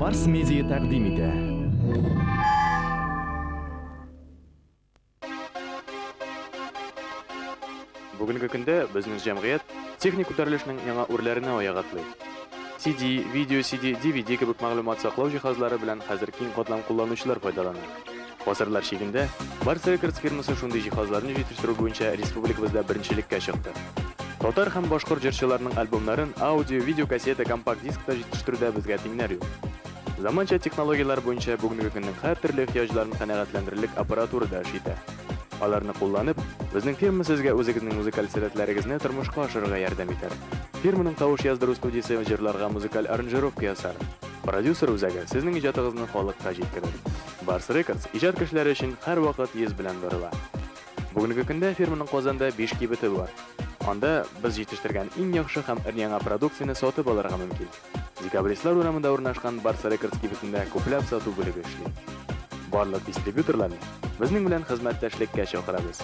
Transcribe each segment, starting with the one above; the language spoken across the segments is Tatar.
Барс Медиа тәкъдим итә. Бүгенге көндә безнең җәмгыять техник күтәрелешнең яңа үрләренә аяк атлый. CD, видео CD, DVD кебек мәгълүмат саклау җиһазлары белән хәзер киң катлам кулланучылар файдалана. Гасырлар чигендә Барс Рекордс фирмасы шундый җиһазларны җитештерү буенча республикабызда беренчелеккә чыкты. Татар һәм башкорт җырчыларының альбомнарын аудио, видеокассета, компакт-дискта җитештерүдә безгә тиңнәр юк. Заманча технологияләр буенча бүгенге көннең һәртөрле ихтыяҗларын канәгатьләндерерлек аппаратура да эш итә. Аларны кулланып, безнең фирма сезгә үзегезнең музыкаль сәләтләрегезне тормышка ашырырга ярдәм итәр. Фирманың тавыш яздыру студиясе җырларга музыкаль аранжировка ясар. Продюсер үзәге сезнең иҗатыгызны халыкка җиткерер. Барс Рекордс иҗат кешеләре өчен һәрвакыт йөз белән борыла. Бүгенге көндә фирманың Казанда биш кибете бар. Анда без җитештергән иң яхшы һәм өр-яңа продукцияне сатып алырга мөмкин. Декабристлар урамында урнашкан Барс Рекордс кибетендә күпләп сату бүлеге эшли. Барлык дистрибьюторларны безнең белән хезмәттәшлеккә чакырабыз.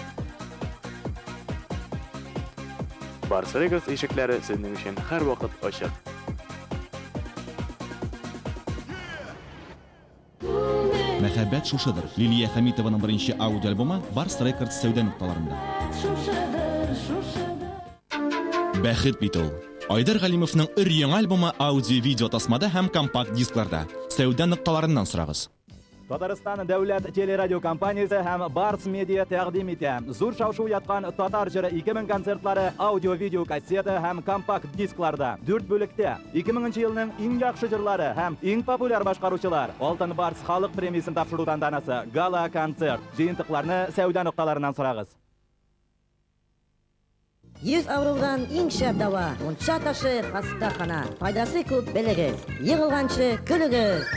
Барс Рекордс ишекләре сезнең өчен һәрвакыт ачык. Мәхәббәт шушыдыр. Лилия Хәмитованың беренче аудиоальбомы Барс Рекордс сәүдә нокталарында. Бәхет бит ул. Айдар Галимовның өр-яңа альбомы аудио-видео тасмада һәм компакт-дискларда. Сәүдә нокталарыннан сорагыз. Татарстан дәүләт телерадиокомпаниясе һәм Барс Медиа тәкъдим итә. Зур шау-шу яткан Татар җыры 2000 концертлары аудио-видео кассета һәм компакт-дискларда. Дүрт бүлектә. 2000 нче елның иң яхшы җырлары һәм иң популяр башкаручылар. Алтын Барс халык премиясен тапшыру тантанасы. Гала-концерт. Җыентыкларны сәүдә нокталарыннан сорагыз. Йөз авырудан иң шәп дәва, мунча ташы, хастахана. Файдасы күп, белегез. Егылганчы көлегез!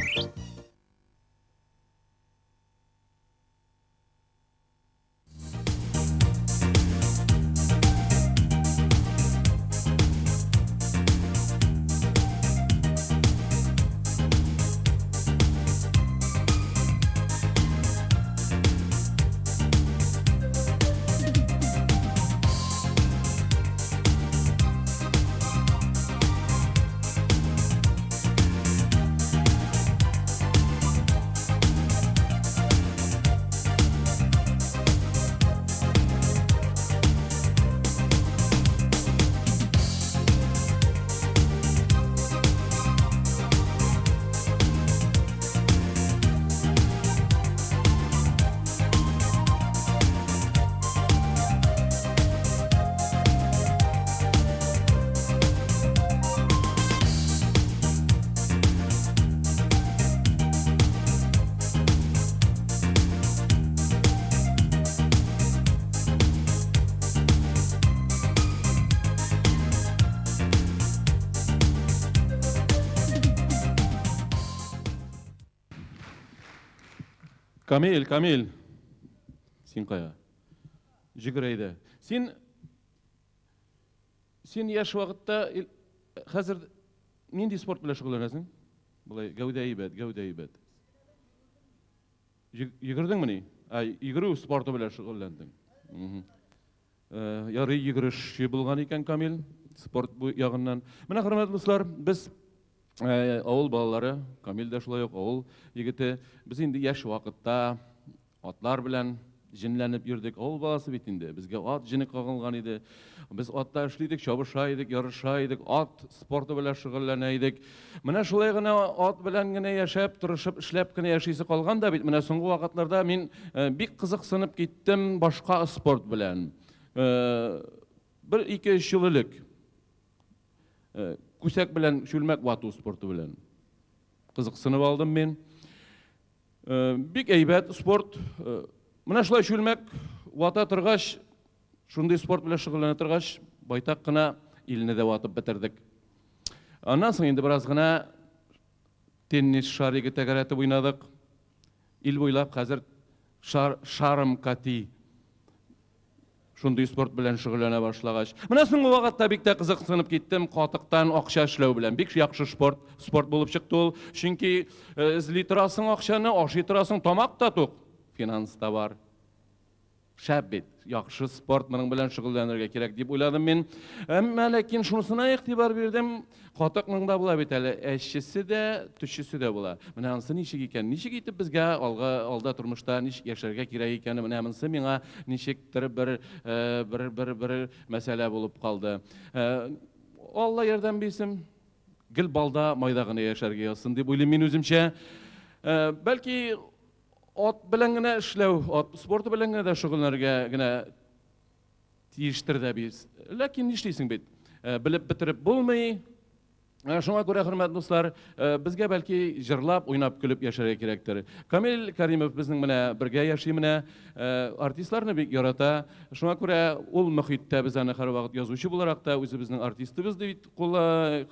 Камил, Камил. Син кая? Җигер әйдә. Син Син яшь вакытта хәзер нинди спорт белән шөгыльләнәсең? Болай гәүдә әйбәт, гәүдә әйбәт. Йөгердеңмени? Ә, йөгерү спорты белән шөгыльләндең. Ярый йөгерешче булган икән Камил, спорт бу ягыннан. Менә, хөрмәтле дуслар, без авыл балалары, Камил дә шулай ук авыл егете. Без инде яшь вакытта атлар белән җенләнеп йөрдек. Авыл баласы бит инде. Безгә ат җене кагылган иде. Без атта эшли идек, чабыша идек, ярыша идек, ат спорты белән шөгыльләнә идек. Менә шулай гына ат белән генә яшәп, тырышып эшләп кенә яшисе калган да бит. Менә соңгы вакытларда мин бик кызыксынып киттем башка спорт белән. Бер, ике, өч ел элек күсәк белән чүлмәк вату спорты белән кызыксынып алдым мин. Бик әйбәт спорт. Менә шулай чүлмәк вата торгач, шундый спорт белән шөгыльләнә торгач, байтак кына илне дә ватып бетердек. Аннан соң инде бераз гына теннис шаригы тәгәрәтеп уйнадык. Ил буйлап хәзер шар, шаром кати шундый спорт белән шөгыльләнә башлагач. Менә соңгы вакытта бик тә кызыксынып киттем катыктан акча эшләү белән. Бик яхшы спорт, спорт булып чыкты ул. Чөнки эзли торасың акчаны, ашый торасың, тамак та тук, финанс та бар. Шәп бит, яхшы спорт, моның белән шөгыльләнергә кирәк дип уйладым мин. Әмма ләкин шунысына игътибар бирдем, катыкның да була бит әле, әчесе дә, төчесе дә була. Менә анысы ничек икән? Ничек итеп безгә алга алда тормышта ничек яшәргә кирәк икәне, менә монысы миңа ничектер бер бер бер бер мәсьәлә булып калды. Алла ярдәм бирсен, гел балда, майда гына яшәргә язсын дип уйлыйм мин үземчә. Бәлки ат белән генә эшләү, ат спорты белән генә дә шөгыльләнергә генә тиештер дә без. Ләкин нишлисең бит? Белеп бетереп булмый. Шуңа күрә, хөрмәтле дуслар, безгә бәлки җырлап, уйнап, көлеп яшәргә кирәктер. Камил Каримов безнең менә бергә яши менә, артистларны бик ярата. Шуңа күрә ул мөхиттә без аны һәрвакыт язучы буларак та үзебезнең артистыбыз дип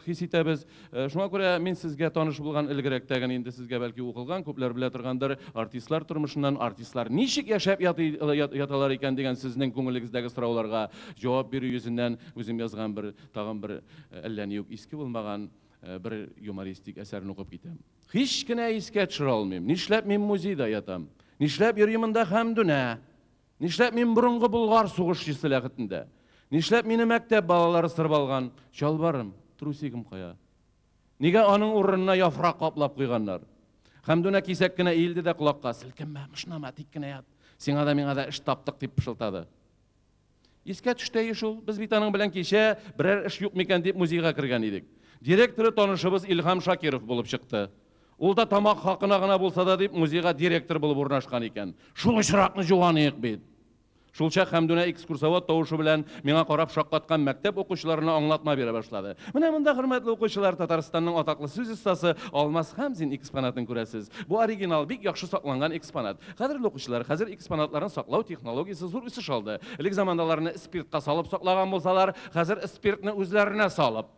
хис итәбез. Шуңа күрә мин сезгә таныш булган элгерәктәген инде сезгә бәлки укылган, күпләр белә торгандыр, артистлар тормышыннан, артистлар ничек яшәп яталар икән дигән сезнең күңелегездәге сорауларга җавап бирү йөзеннән үзем язган бер тагын бер әллә ни үк иске булмаган бер юмористик әсәрне укып китәм. Һич кенә искә төшерә алмыйм. Нишләп мин музейда ятам? Нишләп йөрим монда Хәмдүнә? Нишләп мин борынгы Болгар сугышчысы ләхетендә? Нишләп мине мәктәп балалары сырып алган? Чалбарым, трусигым кая? Нигә аның урынына яфрак каплап куйганнар? Хәмдүнә кисәк кенә иелде дә колакка, селкенмә, мышнама, тик кенә ят. Сиңа да, миңа да эш таптык, дип пышылтады. Искә төште шул, без бит аның белән кичә берәр эш юк микән дип музейга кергән идек. Директоры танышыбыз Илһам Шакиров булып чыкты. Ул да тамак хакына гына булса да дип музейга директор булып урнашкан икән. Шул очракны жуаныйк бит. Шулчак Хәмдүнә экскурсовод тавышы белән миңа карап шаккаткан мәктәп укучыларына аңлатма бирә башлады. Менә монда, хөрмәтле укучылар, Татарстанның атаклы сүз остасы Алмаз Хәмзин экспонатын күрәсез. Бу оригинал, бик яхшы сакланган экспонат. Кадерле укучылар, хәзер экспонатларны саклау технологиясе зур үсеш алды. Элек заманда аларны спиртка салып саклаган булсалар, хәзер спиртны үзләренә салып,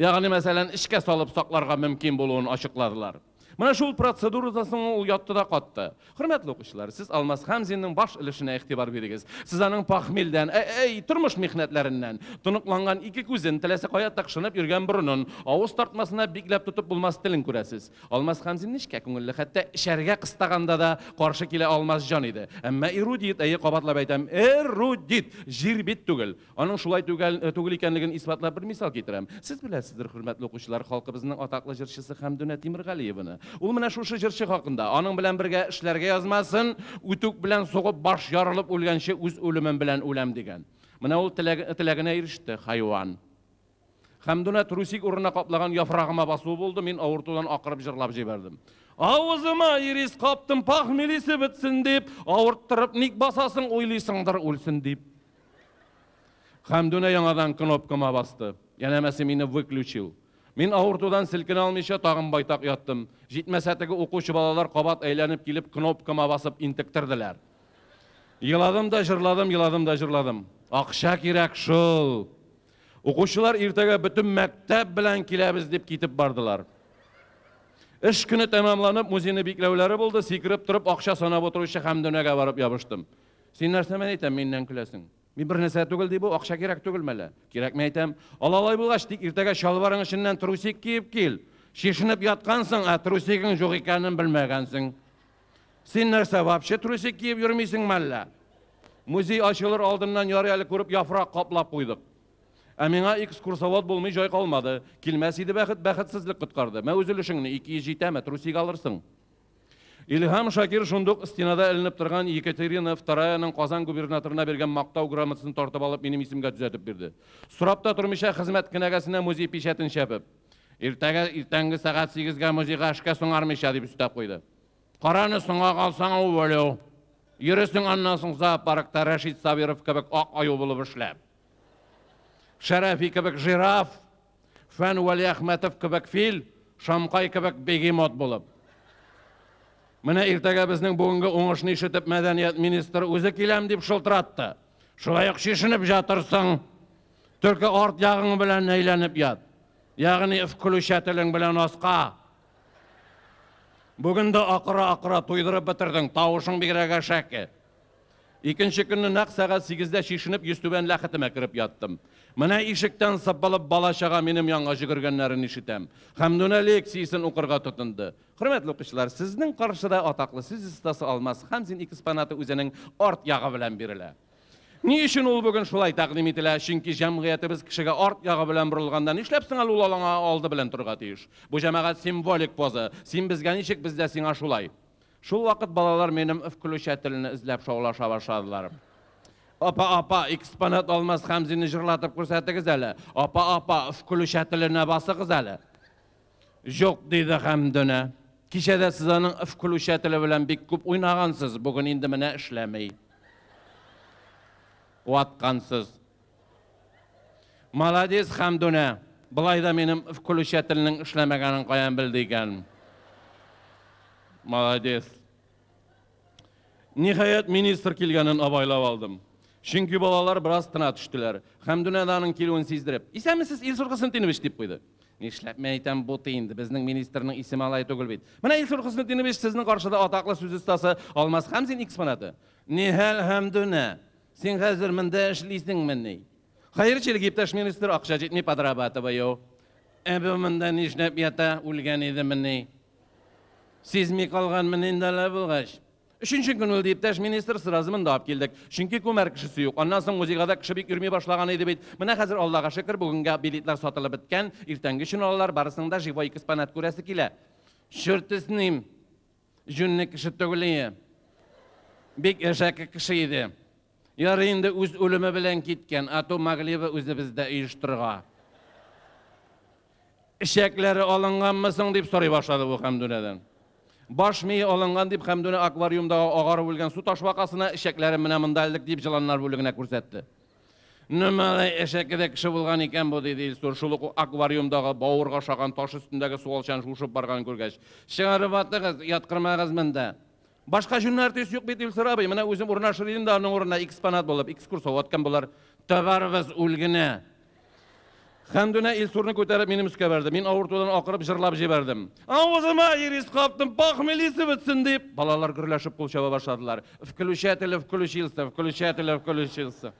ягъни мәсәлән, эчкә салып сакларга мөмкин булуын ачыкладылар. Менә шул процедурадан соң ул ятты да катты. Хөрмәтле укучылар, сез Алмаз Хәмзинның баш өлешенә игътибар бирегез. Сез аның пахмилдән, әй, тормыш михнәтләреннән тоныкланган ике күзен, теләсә кая тыкшынып йөргән борынын, авыз тартмасына бикләп тотып булмас телен күрәсез. Алмаз Хәмзин нечкә күңелле, хәтта эчәргә кыстаганда да каршы килә алмас җан иде. Әмма эрудит, әйе, кабатлап әйтәм, эрудит, җир бит түгел. Аның шулай түгел икәнлеген исбатлап бер мисал китерәм. Сез беләсездер, хөрмәтле укучылар, халкыбызның атаклы җырчысы Хәмдүнә Тимергалиеваны. Ул менә шушы җырчы хакында, аның белән бергә эшләргә язмасын, үтүк белән сугып баш ярылып үлгәнче үз үлемем белән үләм дигән. Менә ул теләгенә иреште, хайван. Хәмдүнә трусик урынына каплаган яфрагыма басуы булды, мин авыртудан акырып җырлап җибәрдем. Авызыма ирис каптым, пахмелисе бетсен дип, авырттырып ник басасың, уйлыйсыңдыр үлсен дип. Хәмдүнә яңадан кнопкама басты. Янәмәсе мине выключил. Мин авыртудан селкенә алмыйча тагын байтак яттым. Җитмәсә теге укучы балалар кабат әйләнеп килеп кнопкама басып интектерделәр. Еладым да җырладым, еладым да җырладым. Акча кирәк шул. Укучылар иртәгә бөтен мәктәп белән киләбез дип китеп бардылар. Эш көне тәмамланып, музейны бикләүләре булды, сикереп торып акча санап утыручы Хәмдүнәгә барып ябыштым. Син нәрсә мен әйтәм, миннән көләсең? Мин бер нәрсә түгел ди бу, акча кирәк түгел мәле. Кирәкме әйтәм? Ал алай булгач, тик иртәгә чалбарың эченнән трусик киеп кил. Шешенеп яткансың, ә трусигың юк икәнен белмәгәнсең. Син нәрсә, вообще трусик киеп йөрмисең мәллә? Музей ачылыр алдыннан ярый әле күреп яфрак каплап куйдык. Ә миңа экскурсовод булмый җай калмады. Килмәс иде бәхет, бәхетсезлек коткарды. Мә үз өлешеңне 200 җитәме, трусик алырсың. Илһам Шакир шундук стенада эленеп торган Екатерина II-ның Казан губернаторына биргән мактау грамотасын тартып алып минем исемгә төзәтеп бирде. Сорап та тормыйча хезмәт кенәгәсенә музей печатен чәпеп, иртәгә иртәнге сәгать 8-гә музейга эшкә соңармыйча дип өстәп куйды. Караны соңа калсаң уволю. Йөресең аннан соң зоопаркта Рәшит Сабиров кебек ак аю булып эшләп. Шәрәфи кебек жираф, Фән Вәлиәхмәтов кебек фил, Шамкай кебек бегемот булып. Менә иртәгә безнең бүгенге уңышны ишетеп мәдәният министры үзе киләм дип шылтыратты. Шулай ук шешенеп жатырсың. Только арт ягың белән әйләнеп ят. Ягъни включателең белән аска. Бүген дә акыра-акыра туйдырып бетердең, тавышың бигрәк әшәке. Икенче көнне нәкъ сәгать 8-дә чишенеп йөзтүбән ләхетемә кереп яттым. Менә ишектән сыпылып бала-чага минем янга җөгергәннәрен ишетәм. Хәмдүнә лекциясен укырга тотынды. Хөрмәтле укучылар, сезнең каршыда атаклы сүз остасы Алмаз Хәмзин экспонаты үзенең арт ягы белән бирелә. Ни өчен ул бүген шулай тәкъдим ителә? Чөнки җәмгыятебез кешегә арт ягы белән борылганда нишләп соң әле ул аңа алды белән торырга тиеш? Бу җәмәгать символик поза. Син безгә ничек, без дә сиңа шулай. Шул вакыт балалар минем включательне эзләп шаулаша башладылар. Апа, апа, экспонат Алмаз Хәмзинне җырлатып күрсәтегез әле. Апа, апа, включательне басыгыз әле. Юк, диде Хәмдүнә. Кичә дә сез аның включателе белән бик күп уйнагансыз, бүген инде менә эшләми. Ваткансыз. Молодец, Хәмдүнә. Былай да минем включательнең эшләмәгәнен каян белде икән? Молодец. Ниһаять, министр килгәнен абайлап алдым. Чөнки балалар бераз тына төштеләр. Хәмдүнә дә аның килүен сиздереп, Исәнмесез, Илсур Хөснетдинович, дип куйды. Нишләп мин әйтәм, бу инде безнең министрның исеме алай түгел бит. Менә Илсур Хөснетдинович, сезнең каршыда атаклы сүз остасы Алмаз Хәмзин экспонаты. Нихәл, Хәмдүнә, син хәзер монда эшлисеңмени? Хәерчелек, иптәш министр, акча җитми, подрабатываю. Ә бу монда нишләп ята, үлгән идемени? Сизми калганмын инде алай булгач. Өченче көн үлде, иптәш министр, сразу монда алып килдек. Чөнки күмәр кешесе юк. Аннан соң музейга да кеше бик йөрми башлаган иде бит. Менә хәзер Аллага шөкер, бүгенгә билетлар сатылып беткән. Иртәнге өчен алалар, барысының да живой экспонат күрәсе килә. Черт с ним. Җүнле кеше түгел ие. Бик әшәке кеше иде. Ярый инде үз үлеме белән киткән, а то могли бы үзебездә оештырырга. Эчәкләре алынганмы соң дип сорый башлады бу Хәмдүнәдән. Баш мие алынган дип Хәмдүнә аквариумдагы агарып үлгән су ташбакасына эчәкләре менә монда элдек дип җыланнар бүлегенә күрсәтте. Ну, малай, әшәке дә кеше булган икән бу, диде Илсур, шул ук аквариумдагы бавырга ошаган таш өстендәге суалчан шуышып барганын күргәч. Чыгарып атыгыз, яткырмагыз монда. Башка җүнле артист юк бит, Илсур абый. Менә үзем урнашыр идем дә аның урынына экспонат булып, экскурсовод кем булыр? Табарбыз үлгенә. Хәмдүнә Илсурны күтәреп минем өскә бәрде. Мин авыртудан акырып җырлап җибәрдем. Авызыма ирис каптым, похмелисе бетсен дип. Балалар гөрләшеп кул чаба башладылар. Включатель включился, включатель включился.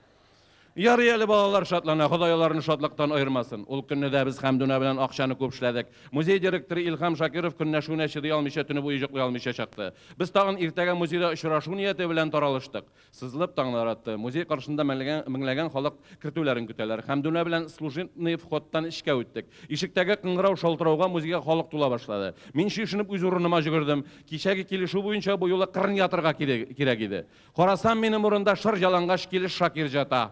Ярый әле балалар шатлана, Ходай аларны шатлыктан аермасын. Ул көнне дә без Хәмдүнә белән акчаны күп эшләдек. Музей директоры Илһам Шакиров көнләшүенә чыдый алмыйча төне буе йоклый алмыйча чыкты. Без тагын иртәгә музейда очрашу нияте белән таралыштык. Сызылып таңнар атты. Музей каршында меңләгән халык кертүләрен көтәләр. Хәмдүнә белән служебный входтан эчкә үттек. Ишектәге кыңгырау шалтырауга музейга халык тула башлады. Мин чишенеп үз урыныма йөгердем. Кичәге килешү буенча бу юлы кырын ятырга кирәк иде. Карасам, минем урында шыр ялангач килеш Шакир ята.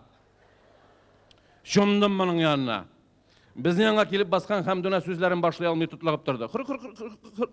Чумдым моның янына. Безнең янга килеп баскан Хәмдүнә сүзләрен башлый алмый тотлыгып торды.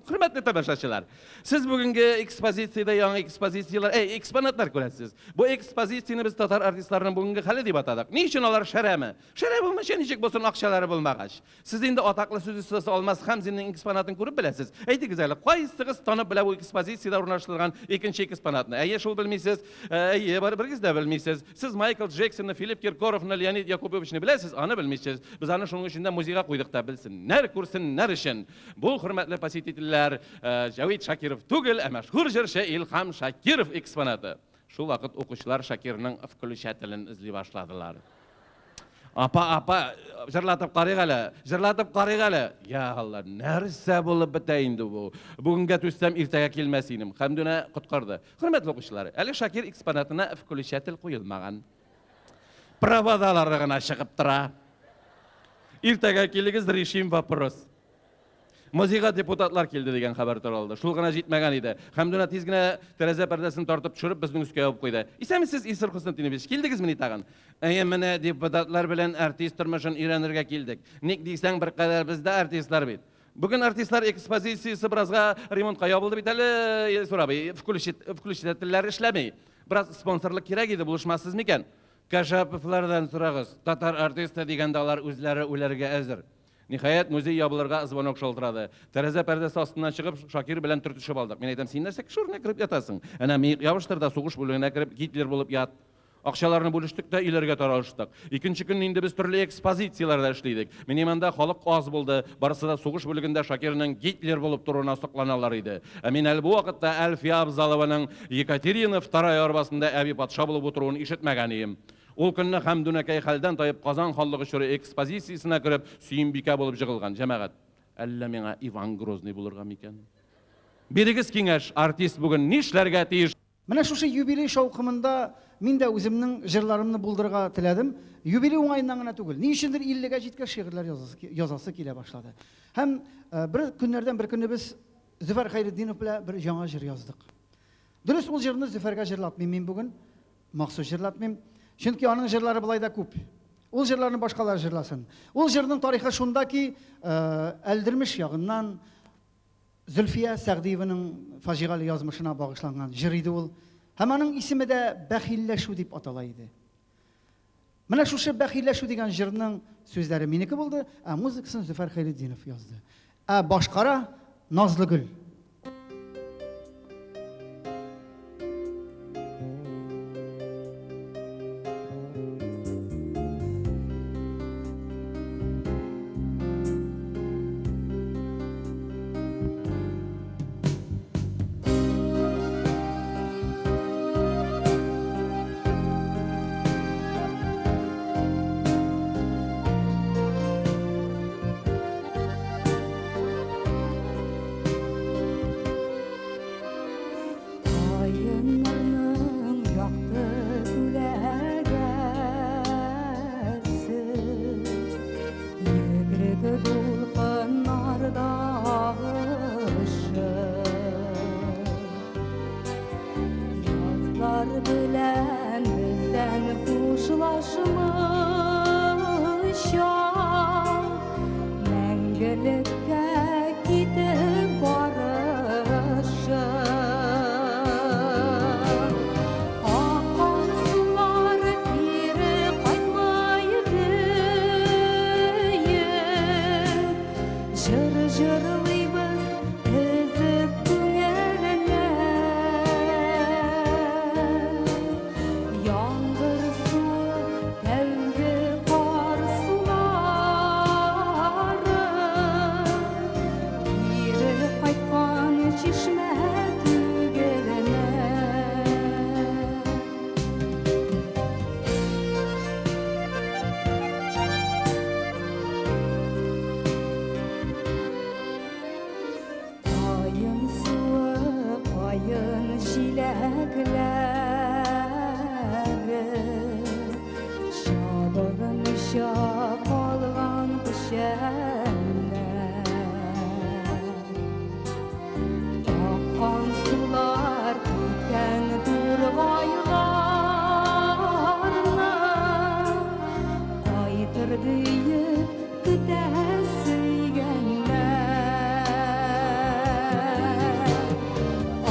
Хөрмәтле тамашачылар, сез бүгенге экспозициядә яңа экспозицияләр, экспонатлар күрәсез. Бу экспозицияне без татар артистларының бүгенге хәле дип атадык. Ни өчен алар шәрәме? Шәрә булмыйча ничек булсын, акчалары булмагач. Сез инде атаклы сүз остасы Алмаз Хәмзиннең экспонатын күреп беләсез. Әйтегез әле, кайсыгыз танып белә бу экспозициядә урнаштырылган икенче экспонатны? Әйе, шул белмисез. Әйе, бар берегез дә белмисез. Сез Майкл Джексонны, Филипп Киркоровны, Леонид Якубовичны беләсез, аны белмисез. Без аны шуның өчен дә музейга куйдык та белсеннәр, күрсеннәр өчен. Бу, хөрмәтле посетительләр, Җәвит Шакиров түгел, ә мәшһүр җырчы Илһам Шакиров экспонаты. Шул вакыт укучылар Шакирның включателен эзли башладылар. Апа, апа, җырлатып карыйк әле, җырлатып карыйк әле. Я Алла, нәрсә булып бетә инде бу? Бүгенгә түзсәм, иртәгә килмәс идем. Хәмдүнә коткарды. Хөрмәтле укучылар, әле Шакир экспонатына включатель куелмаган. Проводалары гына чыгып тора. Иртәгә килегез, решим вопрос. Музейга депутатлар килде дигән хәбәр таралды. Шул гына җитмәгән иде. Хәмдүнә тиз генә тәрәзә пәрдәсен тартып төшереп безнең өскә ябып куйды. Исәнмесез, Илсур Хөснетдинович, килдегезмени тагын? Әйе, менә депутатлар белән артист тормышын өйрәнергә килдек. Ник дисәң, беркадәр без дә артистлар бит. Бүген артистлар экспозициясе беразга ремонтка ябылды бит әле, Илсур абый. Включительләр эшләми. Бераз спонсорлык кирәк иде, булышмассыз микән? Кашаповлардан сорагыз. Татар артисты дигәндә алар үзләре үләргә әзер. Ниһаять, музей ябылырга звонок шалтырады. Тәрәзә пәрдәсе астыннан чыгып, Шакир белән төртешеп алдык. Мин әйтәм, син нәрсә кеше урынына кереп ятасың? Әнә мыек ябыштыр да сугыш бүлегенә кереп Гитлер булып ят. Акчаларны бүлештек тә өйләргә таралыштык. Икенче көнне инде без төрле экспозицияләрдә эшли идек. Минем анда халык аз булды, барысы да сугыш бүлегендә Шакирның Гитлер булып торуына сокланалар иде. Ә мин әле бу вакытта Әлфия Абзалованың Екатерина Вторая арбасында әби патша булып утыруын ишетмәгән ием. Ул көнне Хәмдүнәкәй хәлдән таеп Казан ханлыгы чоры экспозициясенә кереп, Сөембикә булып җыгылган. Җәмәгать, әллә миңа Иван Грозный булырга микән? Бирегез киңәш, артист бүген нишләргә тиеш? Менә шушы юбилей шаукымында мин дә үземнең җырларымны булдырырга теләдем. Юбилей уңаеннан гына түгел. Ни өчендер 50-гә җиткәч шигырьләр язасы килә башлады. Һәм бер көннәрдән бер көнне без Зөфәр Хәйретдинов белән бер яңа җыр яздык. Дөрес, ул җырны Зөфәргә җырлатмыйм мин бүген. Махсус җырлатмыйм. Чөнки аның җырлары болай да күп. Ул җырларны башкалар җырласын. Ул җырның тарихы шунда ки, Әлдермеш ягыннан Зөлфия Сәгъдиеваның фаҗигале язмышына багышланган җыр иде ул. Һәм аның исеме дә Бәхилләшү дип атала иде. Менә шушы Бәхилләшү дигән җырның сүзләре минеке булды, ә музыкасын Зөфәр Хәйретдинов язды. Ә башкара Назлыгөл. Каеннарның якты күләгәсе, Йөгерек дулкыннарда агышы. Язлар белән бездән хушлашмыйча, Мәңгелеккә китеп барышы. Аккан сулар кире кайтмый диеп, Җыр җырлыйбыз өзеп күңелне. Яңгыр суы, тәүге кар сулары, Кире кайткан чишмә түгелме? Каен суы, каен җиләкләре, Чабылмыйча калган печәннәр. Аккан сулар киткән тургайларны, Кайтыр диеп көтә сөйгәннәр.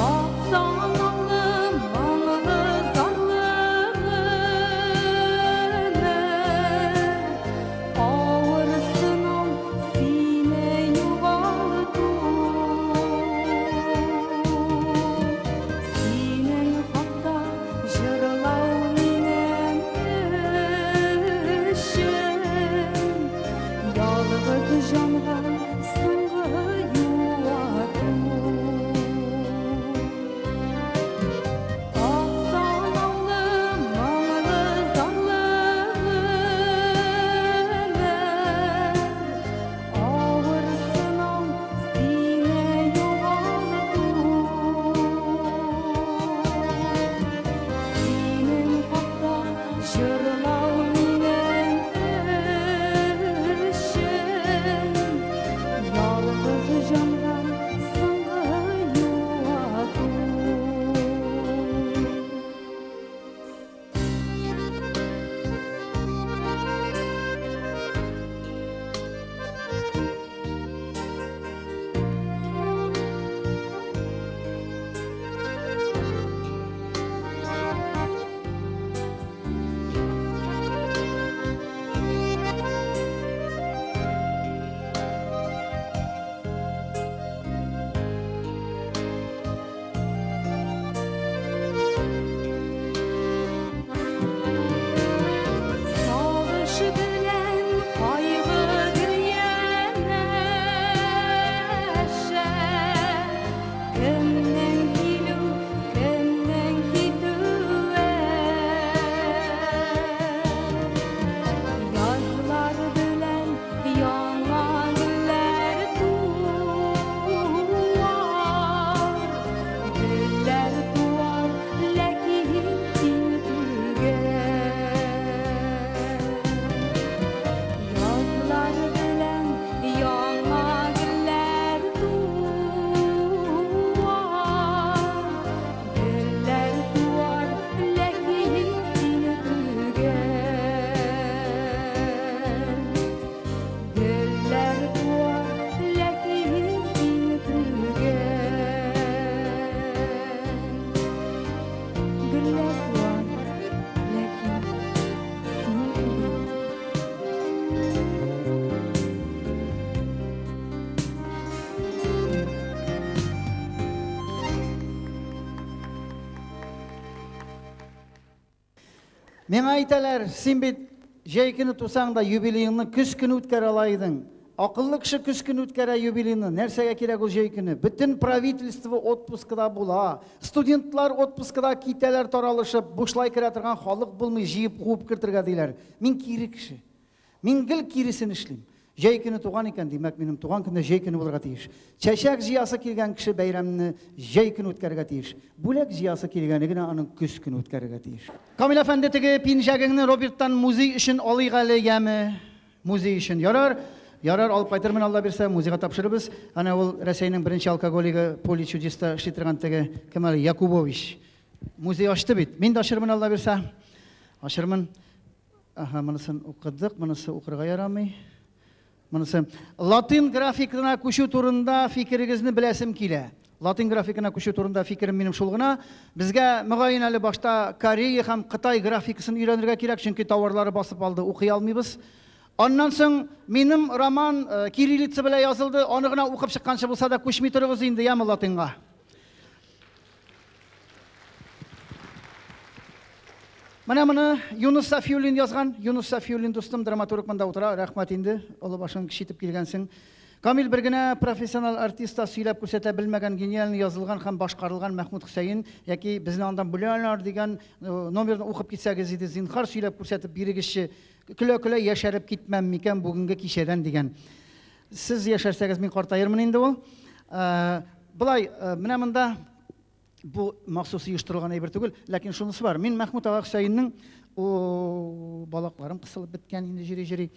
Ак санаулы, моңлы, зарлы гомер, Авыр сынау сине югалту. Синең хакта җырлау минем өчен, Ялгыз җанга соңгы юату. Ак санаулы, моңлы, зарлы гомер, Авыр сынау сине югалту. Синең хакта җырлау минем өчен, Миңа әйтәләр, син бит җәй көне тусаң да юбилееңны көз көне үткәрә ала идең. Акыллы кеше көз көне үткәрә юбилейны. Нәрсәгә кирәк ул җәй көне? Бөтен правительство отпускыда була. Студентлар отпускыда китәләр таралышып, бушлай керә торган халык булмый, җыеп куып кертергә диләр. Мин кире кеше. Мин гел киресен эшлим. Җәй көне туган икән, димәк, минем туган көндә җәй көне булырга тиеш. Чәчәк җыясы килгән кеше бәйрәмне җәй көне үткәрергә тиеш. Бүләк җыясы килгәне генә аның көз көне үткәрергә тиеш. Камил әфәнде, теге пинжәгеңне Роберттан музей өчен алыйк әле, яме? Музей өчен. Ярар, ярар, алып кайтырмын, Алла бирсә, музейга тапшырырбыз. Әнә ул Рәсәйнең беренче алкоголигы Поле чудеста эшли торган теге, кем әле, Якубович. Музей ачты бит. Мин дә ачырмын, Алла бирсә. Ачырмын. Аһа, монысын укыдык, монысы укырга ярамый. Монысы латин графикына күчү турында фикерегезне беләсем килә. Латин графикына күчү турында фикерем минем шул гына. Безгә мөгаен әле башта Корея һәм Кытай графикасын өйрәнергә кирәк, чөнки тауарлары басып алды, укый алмыйбыз. Аннан соң минем роман кириллица белән язылды, аны гына укып чыкканчы булса да күчми торыгыз инде, яме латинга. Менә моны Юнус Сафиуллин язган. Юнус Сафиуллин дустым, драматург монда утыра. Рәхмәт инде, олы башың кече итеп килгәнсең. Камил бер генә профессионал артист та сөйләп күрсәтә белмәгән гениальный язылган һәм башкарылган Мәхмүт Хөсәен яки безне андан бүләләр дигән номерны укып китсәгез иде, зинһар сөйләп күрсәтеп бирегезче. Көлә-көлә яшәреп китмәм микән бүгенге кичәдән дигән. Сез яшәрсәгез, мин картаермын инде ул. Болай, менә монда бу махсус оештырылган әйбер түгел, ләкин шунысы бар. Мин Мәхмүт ага Хөсәеннең о, балакларым кысылып беткән инде җөри-җөри.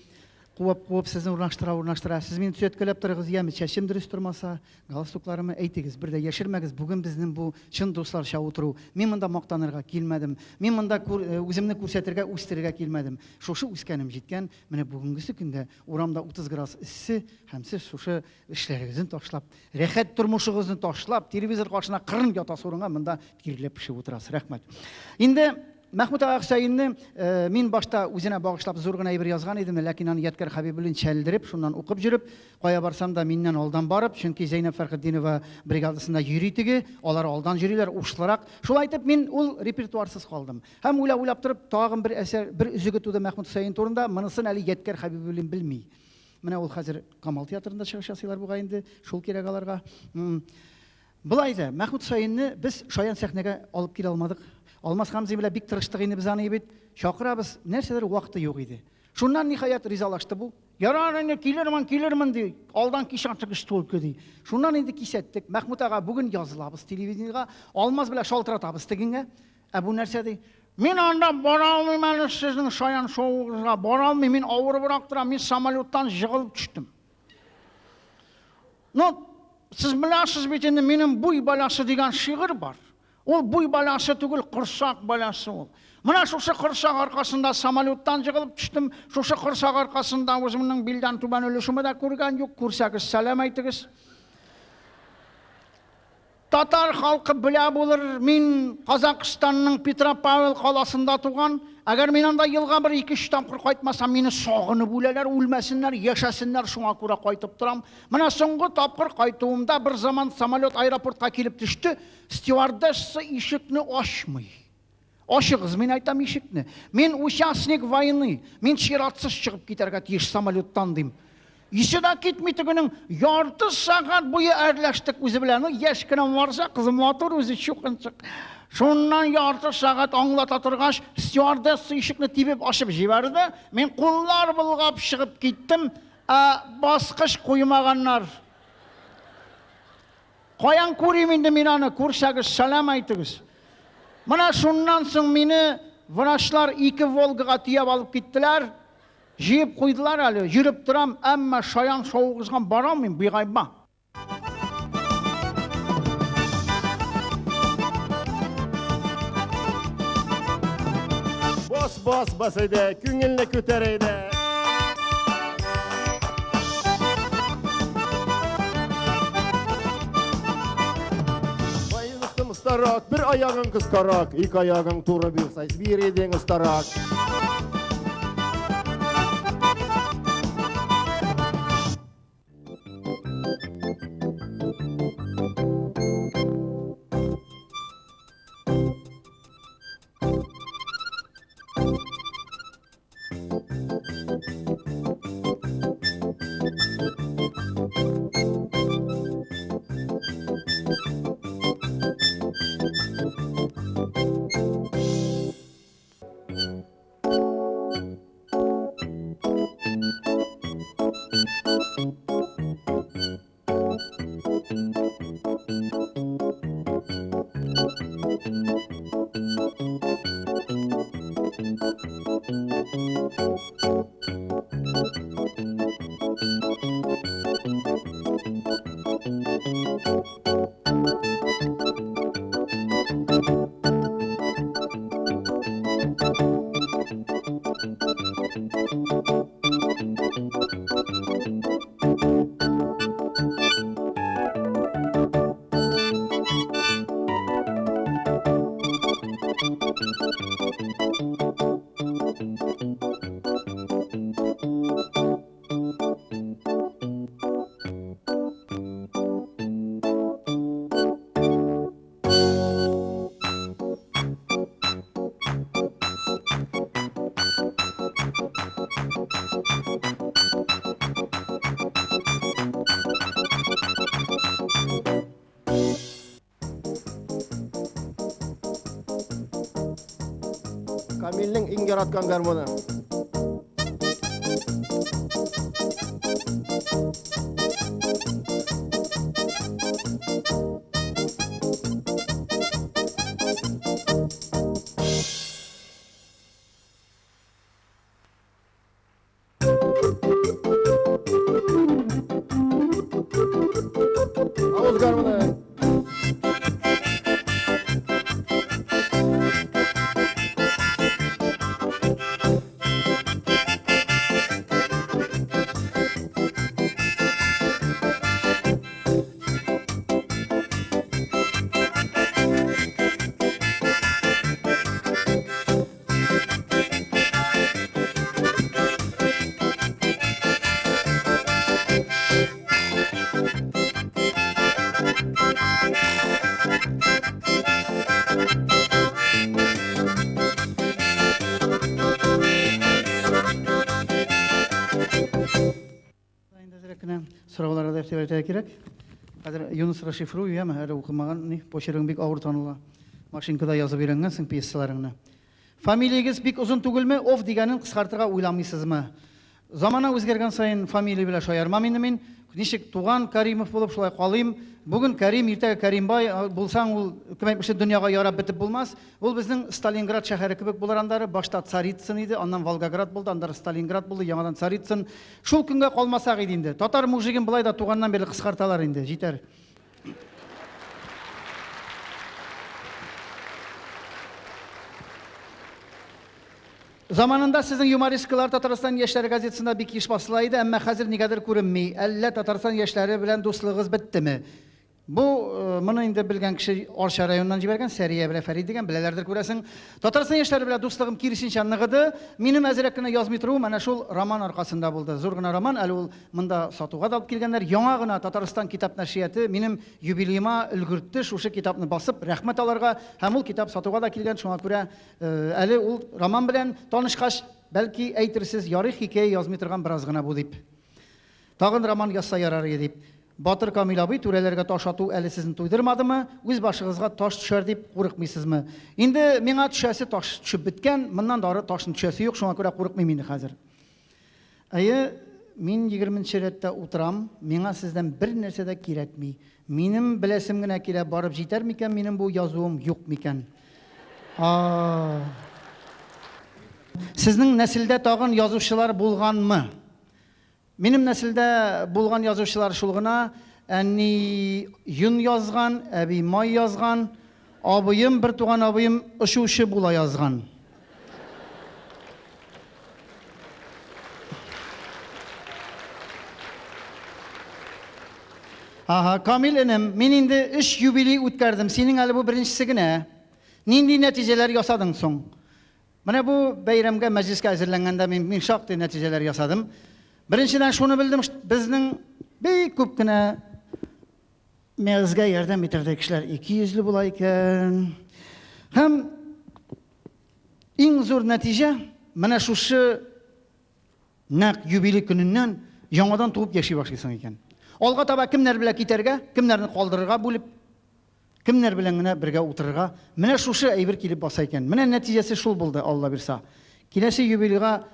Куып-куып сезне урнаштыра-урнаштыра. Сез мине төзәткәләп торыгыз, яме, чәчем дөрес тормаса, галстукларымы әйтегез, бер дә яшермәгез. Бүген безнең бу чын дусларча утыру. Мин монда мактанырга килмәдем. Мин монда үземне күрсәтергә, үстерергә килмәдем. Шушы үскәнем җиткән. Менә бүгенгесе көндә урамда 30 градус эссе һәм сез шушы эшләрегезне ташлап, рәхәт тормышыгызны ташлап, телевизор каршына кырын ятасы урынга монда тирләп пешеп утырасыз. Рәхмәт. Инде Мәхмүт ага Хөсәенне мин башта үзенә багышлап зур гына әйбер язган идем, ләкин аны Ядкәр Хәбибуллин чәлдереп, шуннан укып йөреп, кая барсам да миннән алдан барып, чөнки Зәйнәб Фәрхетдинова бригадасында йөри теге, алар алдан йөриләр, ушлырак. Шулай итеп мин ул репертуарсыз калдым. Һәм уйлап-уйлап торып, тагын бер әсәр, бер өзеге туды Мәхмүт Хөсәен турында, монысын әле Ядкәр Хәбибуллин белми. Менә ул хәзер Камал театрында чыгыш ясыйлар бугай инде, шул кирәк аларга. Болай да, Мәхмүт Хөсәенне без шаян сәхнәгә алып килә алмадык. Алмаз Хамзин белән бик тырыштык инде без аны бит. Чакырабыз, нәрсәдер вакыты юк иде. Шуннан ниһаять ризалашты бу. Ярар инде, килермен, килермен ди. Алдан кисәттек стойка ди. Шуннан инде кисәттек. Мәхмүт ага, бүген язылабыз телевидениегә. Алмаз белән шалтыратабыз тегеңә. Ә бу нәрсә ди? Мин анда бара алмыйм әле сезнең шаян шоуыгызга. Бара алмыйм, мин авырыбрак торам, мин самолеттан жыгылып төштем. Ну, сез беләсез бит инде, минем буй баласы дигән шигырь бар. Ул буй баласы түгел, корсак баласы ул. Менә шушы корсак аркасында самолеттан жыгылып төштем. Шушы корсак аркасында үземнең билдән түбән өлешемне дә күргән юк. Күрсәгез, сәлам әйтегез. Татар халкы белә булыр, мин Казакъстанның Петропавел каласында туган. Әгәр мин анда елга бер ике-өч тапкыр кайтмасам, мине сагынып үләләр, үлмәсеннәр, яшәсеннәр, шуңа күрә кайтып торам. Менә соңгы тапкыр кайтуымда бер заман самолет аэропортка килеп төште, стюардесса ишекне ачмый. Ачыгыз, мин әйтәм ишекне. Мин участник войны, мин чиратсыз чыгып китәргә тиеш самолеттан, дим. Исе дә китми тегенең, ярты сәгать буе әрләштек үзе белән. Ну, яшь кенә марза кызы, матур үзе, чукынчык. Шуннан ярты сәгать аңлата торгач, стюардесса ишекне тибеп ачып җибәрде. Мин куллар болгап чыгып киттем, ә баскыч куймаганнар. Каян күрим инде мин аны, күрсәгез, сәлам әйтегез. Менә шуннан соң мине врачлар ике Волгага төяп алып киттеләр. Җыеп куйдылар әле, йөреп торам, әмма шаян шоуыгызга бара алмыйм, бигайба. Бас, бас, бас әйдә, күңелне күтәр әйдә. Остарак, бер аягың кыскарак, ике аягың туры булса, бир идең остарак. Камилнең иң яраткан гармоны. Авыз гармоны. Инде әзрәк кенә сорауларга да игътибар итәргә кирәк. Хәзер Юныс расшифрую, яме, әле укымаган, ни, почергың бик авыр таныла. Машинкада язып өйрәнгәнсең пьесаларыңны. Фамилиягез бик озын түгелме? Ов дигәнен кыскартырга уйламыйсызмы? Замана үзгәргән саен фамилия белән шаярмам инде мин. Ничек туган Каримов булып шулай калыйм. Бүген Карим, иртәгә Каримбай булсаң, ул кем әйтмешли дөньяга ярап бетеп булмас. Ул безнең Сталинград шәһәре кебек булыр аннары. Башта Царицын иде, аннан Волгоград булды, аннары Сталинград булды, яңадан Царицын. Шул көнгә калмасак иде инде. Татар мужигын болай да туганнан бирле кыскарталар инде, җитәр. Заманында сезнең юморискалар Татарстан яшьләре газетасында бик еш басыла иде, әмма хәзер нигәдер күренми. Әллә Татарстан яшьләре белән дуслыгыгыз беттеме? Бу моны инде белгән кеше Арча районыннан җибәргән, Сәрия белән Фәрид дигән, беләләрдер күрәсең. Татарстан яшьләре белән дуслыгым киресенчә ныгыды. Минем әзрәк кенә язмый торуым әнә шул роман аркасында булды. Зур гына роман, әле ул монда сатуга да алып килгәннәр. Яңа гына Татарстан китап нәшрияты минем юбилеема өлгертте шушы китапны басып, рәхмәт аларга. Һәм ул китап сатуга да килгән, шуңа күрә әле ул роман белән танышкач, бәлки әйтерсез, ярый хикәя язмый торган бераз гына бу дип. Тагын роман язса ярар иде дип. Батыр Камил абый, түрәләргә таш ату әле сезне туйдырмадымы? Үз башыгызга таш төшәр дип курыкмыйсызмы? Инде миңа төшәсе таш төшеп беткән, моннан да ары ташның төшәсе юк, шуңа күрә курыкмыйм инде хәзер. Әйе, мин егерменче рәттә утырам, миңа сездән бер нәрсә дә кирәкми. Минем беләсем генә килә, барып җитәр микән минем бу язуым, юк микән? Сезнең нәселдә тагын язучылар булганмы? Минем нәселдә булган язучылар шул гына. Әни йон язган, әби май язган, абыем, бер туган абыем очучы була язган. Ага, Камил энем, мин инде 3 юбилей үткәрдем, синең әле бу беренчесе генә. Нинди нәтиҗәләр ясадың соң? Менә бу бәйрәмгә, мәҗлескә әзерләнгәндә мин шактый нәтиҗәләр ясадым. Беренчедән шуны белдем, безнең бик күп кенә мәгызгә ярдәм итәрдәй кешеләр ике йөзле була икән. Һәм иң зур нәтиҗә менә шушы нәкъ юбилей көненнән яңадан туып яши башлыйсың икән. Алга таба кемнәр белән китәргә, кемнәрне калдырырга бүлеп, кемнәр белән генә бергә утырырга, менә шушы әйбер килеп баса икән. Менә нәтиҗәсе шул булды, Алла бирса. Киләсе юбилейга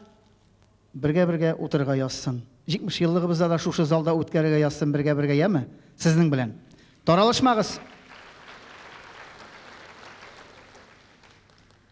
бергә-бергә утырырга язсын. 70 еллыгыбызда да шушы залда үткәрергә язсын бергә-бергә, яме? Сезнең белән. Таралышмагыз.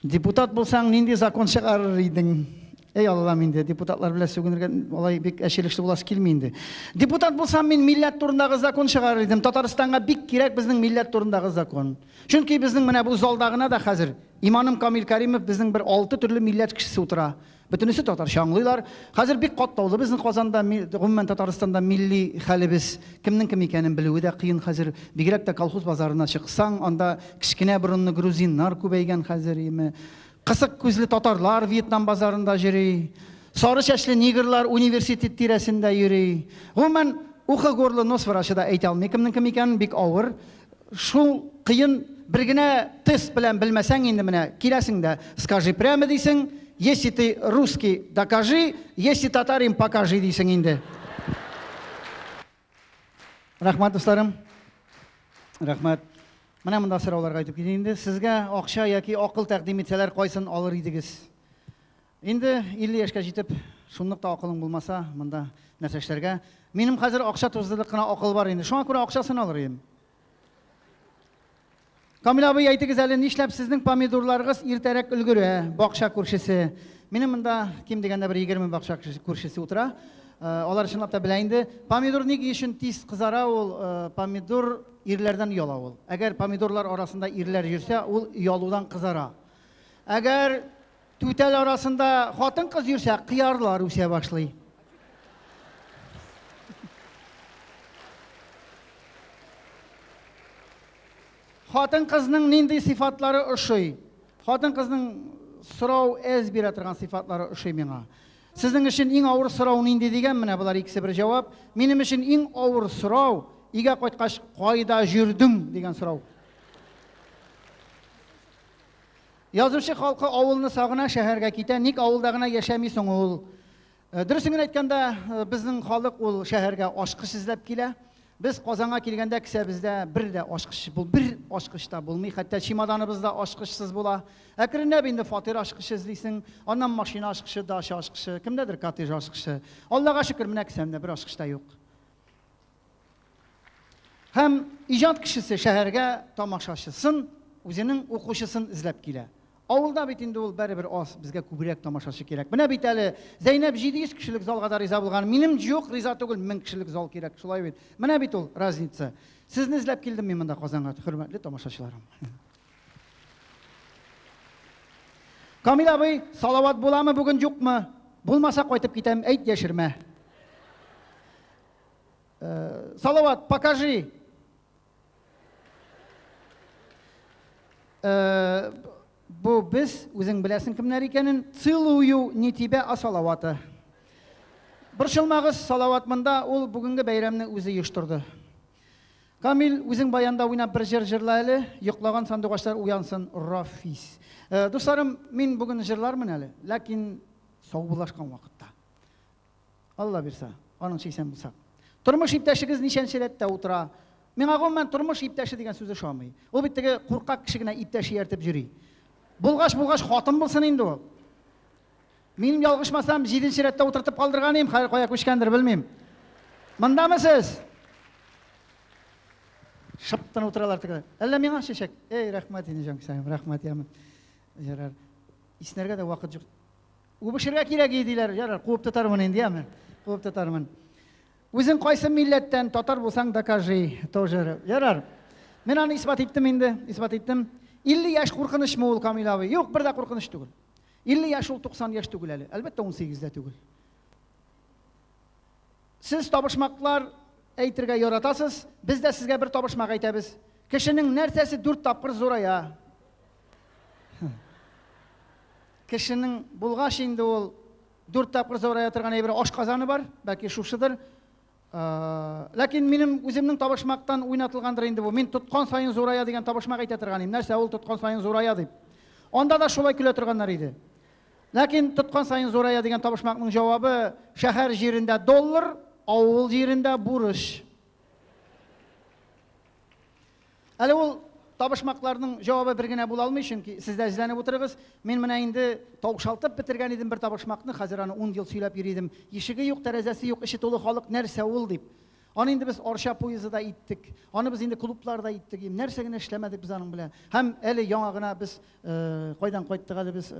Депутат булсаң, нинди закон чыгарыр идең? Эй, Аллам инде, депутатлар белән сүгенергә алай бик әчелешле буласы килми инде. Депутат булсам, мин милләт турындагы закон чыгарыр идем. Татарстанга бик кирәк безнең милләт турындагы закон. Чөнки безнең менә бу залда гына да хәзер Иманым Камил Каримов безнең бер 6 төрле милләт кешесе утыра. Бөтенесе татарча аңлыйлар. Хәзер бик катлаулы безнең Казанда, гомумән Татарстанда милли хәлебез. Кемнең кем икәнен белүе дә кыен хәзер. Бигрәк тә колхоз базарына чыксаң, анда кечкенә борынлы грузиннар күбәйгән хәзер, име. Кысык күзле татарлар Вьетнам базарында йөри. Сары чәчле негрлар университет тирәсендә йөри. Гомумән, ухо, горло, нос врачы да әйтә алмый кемнең кем икәнен, бик авыр. Шул кыен бер генә тест белән белмәсәң инде менә киләсең дә, скажи прямо дисең, если ты русский, докажи, если татарин, покажи дисең инде. Рәхмәт, дусларым. Рәхмәт. Менә монда сорауларга әйтеп китим инде. Сезгә акча яки акыл тәкъдим итсәләр, кайсын алыр идегез? Инде 50 яшькә җитеп, шунлык та акылың булмаса, монда нәрсә эшләргә? Минем хәзер акча туздырлык кына акыл бар инде. Шуңа күрә акчасын алыр идем. Камил абый, әйтегез әле, нишләп сезнең помидорларыгыз иртәрәк өлгерә, бакча күршесе? Минем монда ким дигәндә бер 20 бакча күршесе утыра. Алар чынлап та белә инде. Помидор ник өчен тиз кызара ул? Помидор ирләрдән ояла ул. Әгәр помидорлар арасында ирләр йөрсә, ул оялудан кызара. Әгәр түтәл арасында хатын-кыз йөрсә, кыярлар үсә башлый. Хатын-кызның нинди сыйфатлары ошый? Хатын-кызның сорау әз бирә торган сыйфатлары ошый миңа. Сезнең өчен иң авыр сорау нинди дигән, менә болар икесе бер җавап. Минем өчен иң авыр сорау, өйгә кайткач, кайда җөрдең дигән сорау. Язучы халкы авылны сагына, шәһәргә китә. Ник авылда гына яшәми соң ул? Дөресен генә әйткәндә, безнең халык ул шәһәргә ашкыч эзләп килә. Без Казанга килгәндә кесәбездә бер дә ашкыч бул, бер ашкыч та булмый, хәтта чемоданыбыз да ашкычсыз була. Әкренләп инде фатир ашкычы эзлисең, аннан машина ашкычы, дача ашкычы, кемдәдер коттедж ашкычы. Аллага шөкер, менә кесәмдә бер ашкыч та юк. Һәм иҗат кешесе шәһәргә тамашачысын, үзенең укучысын эзләп килә. Авылда бит инде ул барыбер аз, безгә күбрәк тамашачы кирәк. Менә бит әле Зәйнәб 700 кешелек залга да риза булган. Минем юк, риза түгел, 1000 кешелек зал кирәк, шулай бит. Менә бит ул разница. Сезне эзләп килдем мин монда Казанга, хөрмәтле тамашачыларым. Камил абый, Салават буламы бүген, юкмы? Булмаса кайтып китәм, әйт, яшермә. Салават, покажи. Бу без, үзең беләсең кемнәр икәнен. Целую не тебя, а Салавата. Борчылмагыз, Салават монда, ул бүгенге бәйрәмне үзе оештырды. Камил, үзең баянда уйнап бер җыр җырла әле, йоклаган сандугачлар уянсын, Рафис. Дусларым, мин бүген җырлармын әле, ләкин саубуллашкан вакытта. Алла бирса, аның исән булсак. Тормыш иптәшегез ничәнче рәттә утыра? Миңа гомумән тормыш иптәше дигән сүз ошамый. Ул бит теге куркак кеше генә иптәш ияртеп йөри. Булгач, булгач, хатын булсын инде ул. Мин ялгышмасам, 7 рәттә утыртып калдырган идем, хәзер кая күчкәндер, белмим. Мондамы сез? Шып тын утыралар теге. Әллә миңа чәчәк? Эй, рәхмәт инде, җанкисәгем, рәхмәт, яме. Ярар. Иснәргә дә вакыт юк. Үбешергә кирәк иде диләр. Ярар, куып тотармын инде, яме. Куып тотармын. Үзең кайсы милләттән, татар булсаң, докажи тоже. Ярар. Мин аны исбат иттем инде, исбат иттем. 50 яшь куркынычмы ул, Камил абый? Юк, бер дә куркыныч түгел. 50 яшь ул 90 яшь түгел әле. Әлбәттә, 18 дә түгел. Сез табышмаклар әйтергә яратасыз, без дә сезгә бер табышмак әйтәбез. Кешенең нәрсәсе 4 тапкыр зурая? Кешенең булгач инде ул 4 тапкыр зурая торган әйбер ашказаны бар, бәлки шушыдыр. Ләкин минем үземнең табышмактан уйнатылгандыр инде бу. Мин тоткан саен зурая дигән табышмак әйтә торган идем. Нәрсә ул тоткан саен зурая дип. Анда да шулай көлә торганнар иде. Ләкин тоткан саен зурая дигән табышмакның җавабы шәһәр җирендә доллар, авыл җирендә бурыч. Әле ул табышмакларның җавабы бер генә була алмый, чөнки сез дә эзләнеп утырыгыз. Мин менә инде таушалтып бетергән идем бер табышмакны, хәзер аны 10 ел сөйләп йөри идем. Ишеге юк, тәрәзәсе юк, эче тулы халык, нәрсә ул дип. Аны инде без Арча поезды да иттек. Аны без инде клубларда иттек. Нәрсә генә эшләмәдек без аның белән. Һәм әле яңа гына без кайдан кайттык әле без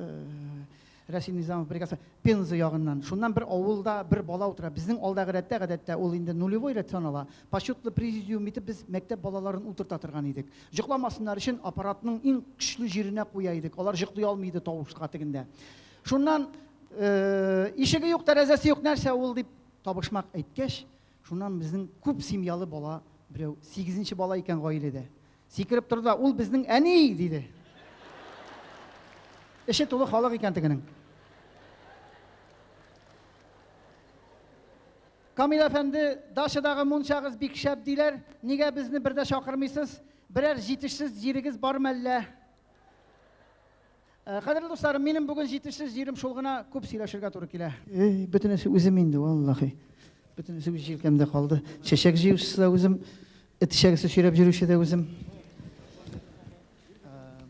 Рәсим Низамов бригадасы Пенза ягыннан. Шуннан бер авылда бер бала утыра. Безнең алдагы рәттә гадәттә ул инде нулевой рәт санала. Почетлы президиум итеп без мәктәп балаларын утырта торган идек. Йокламасыннар өчен аппаратның иң көчле җиренә куя идек. Алар йоклый алмый иде тавышка тегендә. Шуннан Ишеге юк, тәрәзәсе юк, нәрсә ул дип табышмак әйткәч, шуннан безнең күп семьялы бала берәү, сигезенче бала икән гаиләдә. Сикереп торды да, ул безнең әни, диде. Эче тулы халык икән тегенең. Камил әфәнде, дачадагы мунчагыз бик шәп диләр, нигә безне бер дә чакырмыйсыз? Берәр җитешсез җирегез бар мәллә? Кадерле дусларым, минем бүген җитешсез җирем шул гына, күп сөйләшергә туры килә. Эй, бөтенесе үзем инде, валлахи. Бөтенесе үз җилкәмдә калды. Чәчәк җыючысы да үзем, эт эчәгесе сөйрәп йөрүче дә үзем.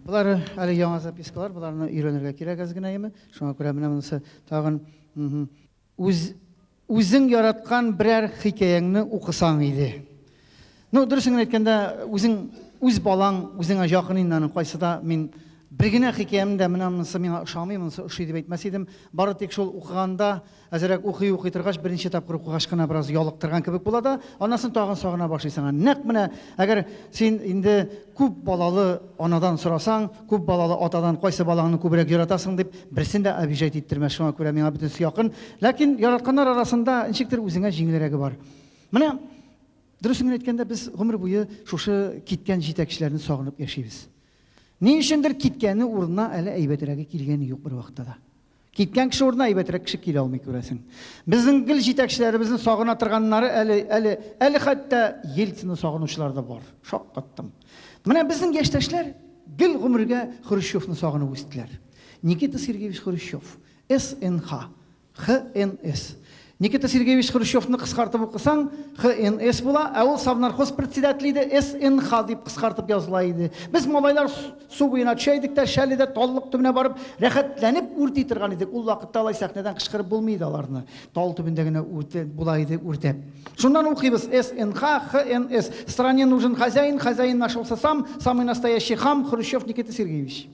Болары әле яңа запискалар, боларны өйрәнергә кирәк әз генә, яме. Шуңа күрә менә монысы тагын Үз, үзең яраткан берәр хикәяңне укысаң иде. Ну, дөресен генә әйткәндә, үзең, үз балаң үзеңә якын инде аның кайсы да мин бер генә хикәямне дә менә монысы миңа ошамый, монысы ошый дип әйтмәс идем. Бары тик шул укыганда, әзрәк укый-укый торгач, беренче тапкыр укыгач кына бераз ялыктырган кебек була да, аннан соң тагын сагына башлыйсың. Нәкъ менә әгәр син инде күп балалы анадан сорасаң, күп балалы атадан кайсы балаңны күбрәк яратасың дип, Берсен дә обижать иттермәс, шуңа күрә миңа бөтенесе якын. Ләкин яратканнар арасында ничектер үзеңә җиңелрәге бар. Менә дөресен генә әйткәндә, без гомер буе шушы киткән җитәкчеләрне сагынып яшибез. Ни өчендер киткәне урынына әле әйбәтрәге килгәне юк бервакытта да. Киткән кеше урынына әйбәтрәк кеше килә алмый, күрәсең. Безнең гел җитәкчеләребезне сагына торганнары әле, әле, әле хәтта Ельцинны сагынучылар да бар. Шаккаттым. Менә безнең яшьтәшләр гел гомергә Хрущевны сагынып үстеләр. Никита Сергеевич Хрущев, СНХ, ХНС. Никита Сергеевич Хрущевны кыскартып укысаң, ХНС була, ә ул совнархоз председателе иде, СНХ дип кыскартып языла иде. Без малайлар су буена төшә идек тә, Шәледә таллык төбенә барып, рәхәтләнеп үрти торган идек. Ул вакытта алай сәхнәдән кычкырып булмый иде аларны. Тал төбендә генә үрте була иде үртәп. Шуннан укыйбыз, СНХ, ХНС. Стране нужен хозяин, хозяин нашелся сам, самый настоящий хам, Хрущев Никита Сергеевич.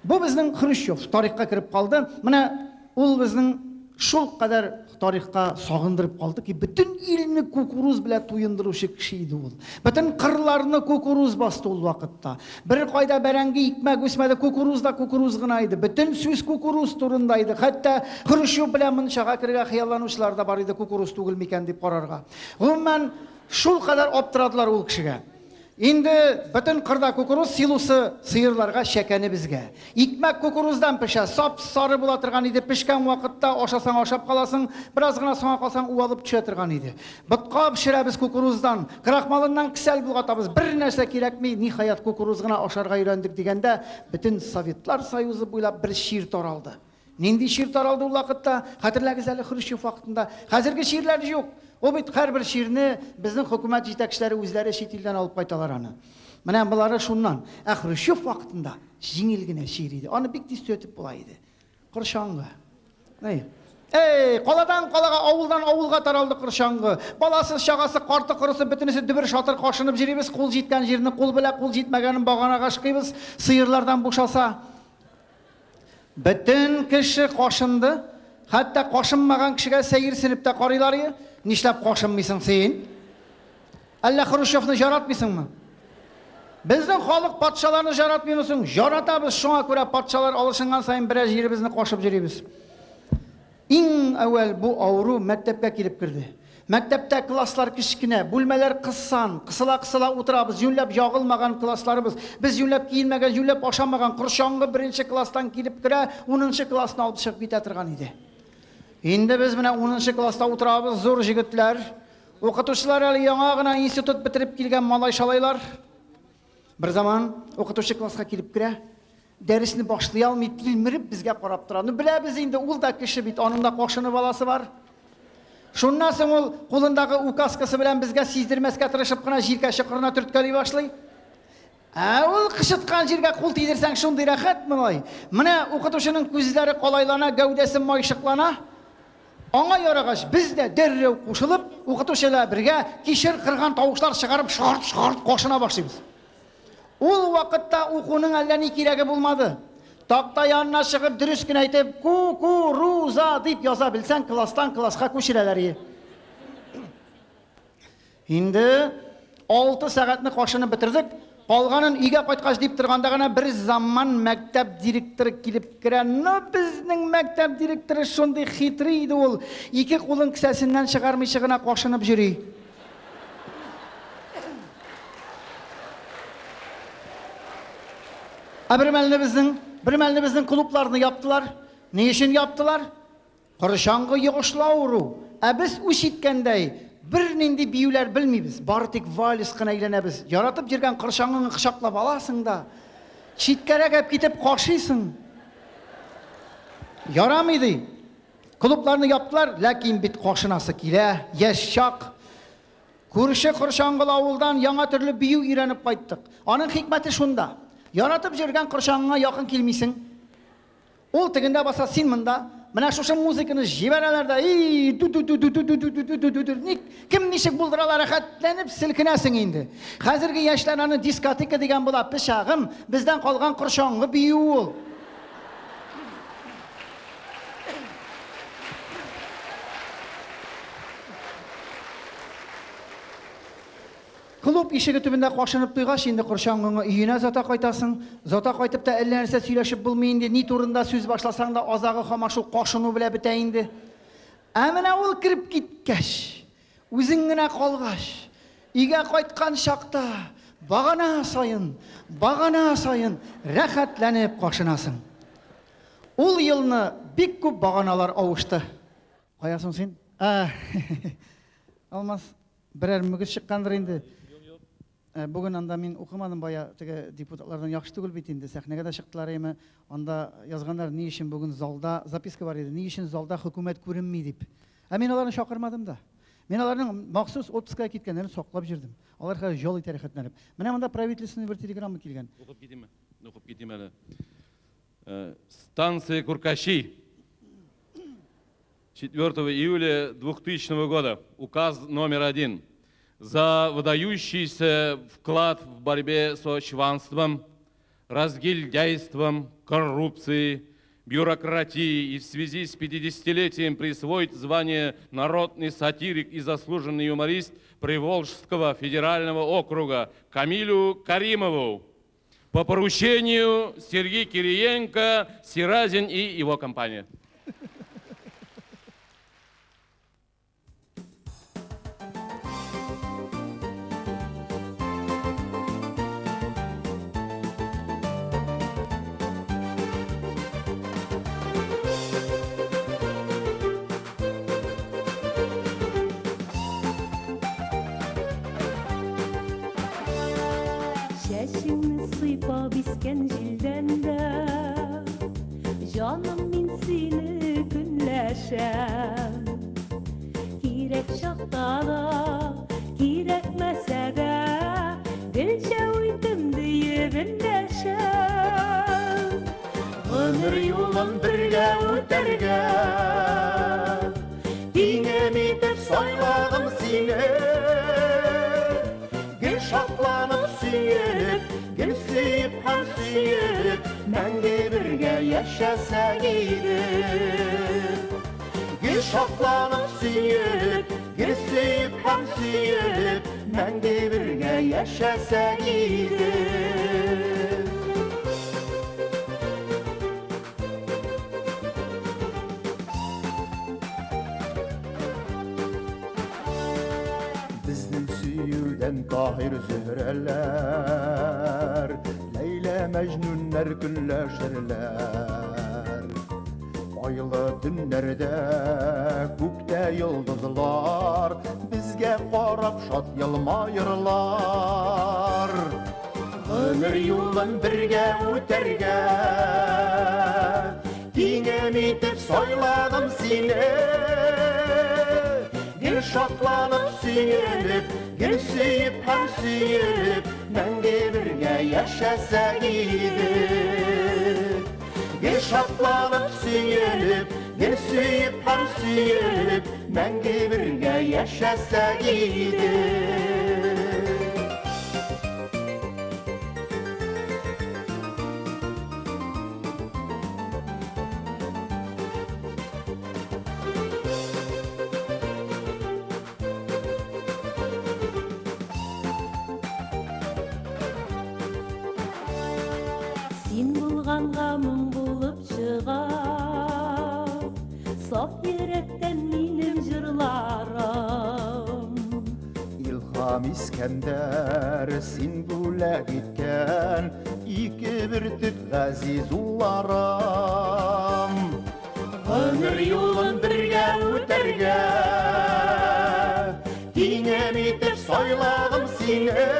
Бу безнең Хрущев тарихка кереп калды. Менә ул безнең шул кадәр тарихка сагындырып калды ки, бөтен илне кукуруз белән туендыручы кеше иде ул. Бөтен кырларны кукуруз басты ул вакытта. Бер кайда бәрәңге, икмәк үсмәде, кукуруз да кукуруз гына иде. Бөтен сүз кукуруз турында иде. Хәтта Хрущев белән мунчага керергә хыялланучылар да бар иде, кукуруз түгел микән дип карарга. Гомумән, шул кадәр аптырадылар ул кешегә. Инде бөтен кырда кукуруз силосы, сыерларга чәкәне безгә. Икмәк кукуруздан пешә, сап-сары була торган иде, пешкән вакытта ашасаң ашап каласың, бераз гына соңа калсаң уалып төшә торган иде. Ботка пешерәбез кукуруздан, крахмалыннан кесәл болгатабыз, бер нәрсә кирәкми, ниһаять кукуруз гына ашарга өйрәндек дигәндә, бөтен Советлар Союзы буйлап бер чир таралды. Нинди чир таралды ул вакытта? Хәтерләгез әле Хрущев вакытында. Хәзерге чирләр юк. Ул бит һәрбер чирне безнең хөкүмәт җитәкчеләре үзләре чит илдән алып кайталар аны. Менә болары шуннан. Ә Хрущев вакытында җиңел генә чир иде. Аны бик тиз төзәтеп була иде. Корчаңгы. Әй. Эй, каладан калага, авылдан авылга таралды корчаңгы. Баласы, чагасы, карты, корысы бөтенесе дөбер шатыр кашынып йөрибез. Кул җиткән җирне кул белә, кул җитмәгәнен баганага ышкыйбыз. Сыерлардан бушаса. Бөтен кеше кашынды. Хәтта кашынмаган кешегә сәерсенеп тә карыйлар ие. Нишләп кашынмыйсың син? Әллә Хрущевны яратмыйсыңмы? Безнең халык патшаларны яратмыймы соң? Яратабыз, шуңа күрә патшалар алышынган саен берәр җиребезне кашып йөрибез. Иң әүвәл бу авыру мәктәпкә килеп керде. Мәктәптә класслар кечкенә, бүлмәләр кысан, кысыла-кысыла утырабыз, юньләп ягылмаган классларыбыз. Без юньләп киенмәгән, юньләп ашамаган, корчаңгы беренче класстан килеп керә, унынчы классны алып чыгып китә торган иде. Инде без менә унынчы класста утырабыз, зур җегетләр. Укытучылар әле яңа гына институт бетереп килгән малай-шалайлар. Берзаман укытучы класска килеп керә. Дәресне башлый алмый, тилмереп безгә карап тора. Ну, беләбез инде, ул да кеше бит, аның да кашынып аласы бар. Шуннан соң ул кулындагы указкасы белән безгә сиздермәскә тырышып кына җилкә чокырына төрткәли башлый. Ә ул кычыткан җиргә кул тидерсәң, шундый рәхәт малай. Менә укытучының күзләре калайлана, гәүдәсе майшыклана. Аңа ярагач, без дә дәррәү кушылып, укытучы белән бергә кишер кырган тавышлар чыгарып, шарт-шарт кашына башлыйбыз. Ул вакытта укуның әллә ни кирәге булмады. Такта янына чыгып, дөрес кенә итеп, ку-ку-ру-за дип яза белсәң, класстан класска күчерәләр ие. Инде 6 сәгатьне кашынып бетердек. Калганын өйгә кайткач дип торганда гына бер заман мәктәп директоры килеп керә. Но безнең мәктәп директоры шундый хитрый иде ул. Ике кулын кесәсеннән чыгармыйча гына кашынып йөри. Ә бер мәлне безнең, бер мәлне безнең клубларны яптылар. Ни өчен яптылар? Корчаңгы йогышлы авыру. Ә без үч иткәндәй, бернинди биюләр белмибез, бары тик вальс кына әйләнәбез. Яратып йөргән корчаңгыңны кочаклап аласың да, читкәрәк әп китеп кашыйсың. Ярамый ди. Клубларны яптылар, ләкин бит кашынасы килә, яшь чак. Күрше Корчаңгылы авылдан яңа төрле бию өйрәнеп кайттык. Аның хикмәте шунда. Яратып йөргән корчаңгыңа якын килмисең. Ул тегендә баса, син монда. Менә шушы музыканы җибәрәләр дә, и ду-ду-ду-ду-ду-ду-ду-ду-ду. Ник, кем ничек булдыра ала, рәхәтләнеп селкенәсең инде. Хәзерге яшьләр аны дискотека дигән була, пычагым, бездән калган корчаңгы бию ул. Клуб ишеге төбендә кашынып туйгач, инде корчаңгыңы өенә озата кайтасың. Озата кайтып та әллә нәрсә сөйләшеп булмый инде, ни турында сүз башласаң да, азагы һаман шул кашыну белән бетә инде. Ә менә ул кереп киткәч, үзең генә калгач, өйгә кайткан чакта багана саен, багана саен рәхәтләнеп кашынасың. Ул елны бик күп баганалар авышты. Кая соң син? Ә, Алмаз, берәр мөгез чыккандыр инде. Ә, бүген анда мин укымадым бая, теге депутатлардан яхшы түгел бит инде, сәхнәгә дә чыктылар әйме. Анда язганнар, ни өчен бүген залда, записка бар иде, ни өчен залда хөкүмәт күренми дип. Ә мин аларны чакырмадым да. Мин аларның махсус отпускага киткәннәрен саклап йөрдем. Алар хәзер ял итә рәхәтләнеп. Менә монда правительственный бер телеграмма килгән. Укып китимме? Укып китим әле. Станция Куркачи. 4 июля 2000 года. Указ номер 1. За выдающийся вклад в борьбе со чванством, разгильдяйством, коррупцией, бюрократией и в связи с 50-летием присвоить звание народный сатирик и заслуженный юморист Приволжского федерального округа Камилю Каримову по поручению Сергея Кириенко, Сиразин и его компания. Чәчеңне сыйпап искән җилдән дә, җаным, мин сине көнләшәм. Кирәк чакта да, кирәкмәсә дә, гел җәүитем диеп эндәшәм. Гомер юлын бергә үтәргә, тиңем итеп сайладым сине. Гел шатланып сөенеп, гел сөеп һәм сөенеп, мәңге бергә яшәсәк иде. Гел шатланып сөенеп, гел сөеп һәм сөенеп, мәңге бергә яшәсәк иде. Безнең сөюдән Таһир Зөһрәләр, Ләйлә Мәҗнүннәр көнләшерләр. Айлы төннәрдә күктә йолдызлар безгә карап шат елмаерлар. Гомер юлын бергә үтәргә, тиңем итеп сайладым сине. Гел шатланып сөенеп, гел сөеп һәм сөенеп, мәңге бергә яшәсәк иде. Гел шатланып сөенеп, гел сөеп һәм сөенеп, мәңге бергә яшәсәк иде. Язылганга моң булып чыга. Саф йөрәктән минем җырларым. Илһам Искәндәр, син бүләк иткән ике бөртек газиз улларым. Гомер юлын бергә үтәргә, тиңем итеп сайладым сине.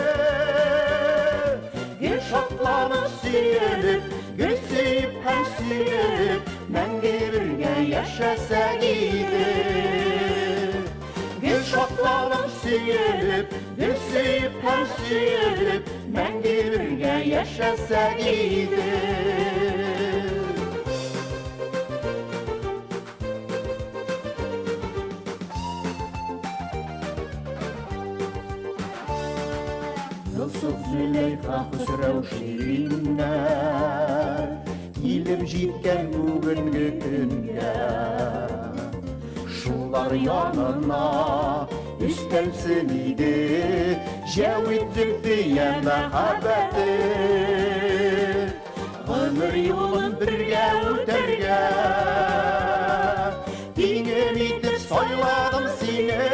Гел шатланып сөенеп, гел сөеп һәм сөенеп, мәңге бергә яшәсәк иде. Гел шатланып сөенеп, гел сөеп һәм сөенеп, мәңге бергә яшәсәк иде. Йосыф, Зөләйха, Хөсрәү, Шириннәр килеп җиткән бүгенге көнгә. Шулар янына өстәлсен иде Җәвит, Зөлфия мәхәббәте. Гомер юлын бергә үтәргә, тиңем итеп сайладым сине.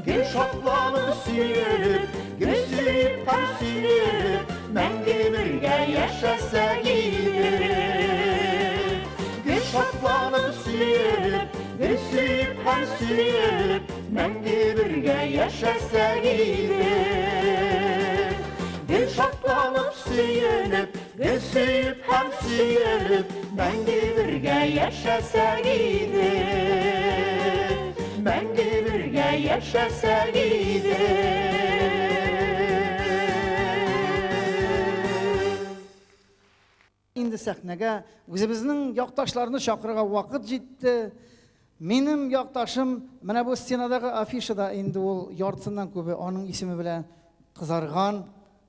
Гел шатланып сөенеп, гел сөеп һәм сөенеп, мәңге бергә яшәсәк иде. Гел шатланып сөенеп, гел сөеп һәм сөенеп, мәңге бергә яшәсәк иде. Гел шатланып сөенеп, гел сөеп һәм сөенеп, мәңге бергә яшәсәк иде. Мәңге бергә яшәсәк иде. Инде сәхнәгә үзебезнең якташларны чакырырга вакыт җитте. Минем якташым, менә бу стенадагы афишада инде ул яртысыннан күбе аның исеме белән кызарган,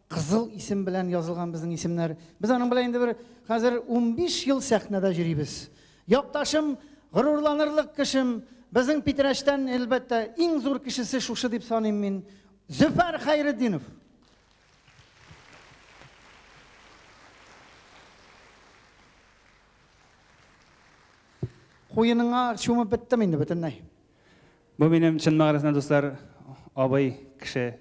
кызыл исем белән язылган безнең исемнәр. Без аның белән инде бер хәзер 15 ел сәхнәдә йөрибез. Якташым, горурланырлык кешем, безнең Питрәчтән әлбәттә иң зур кешесе шушы дип саныйм мин. Зөфәр Хәйретдинов. Куеныңа чумып беттем инде бөтенләй. Бу минем чын мәгънәсендә, дуслар, абый кеше.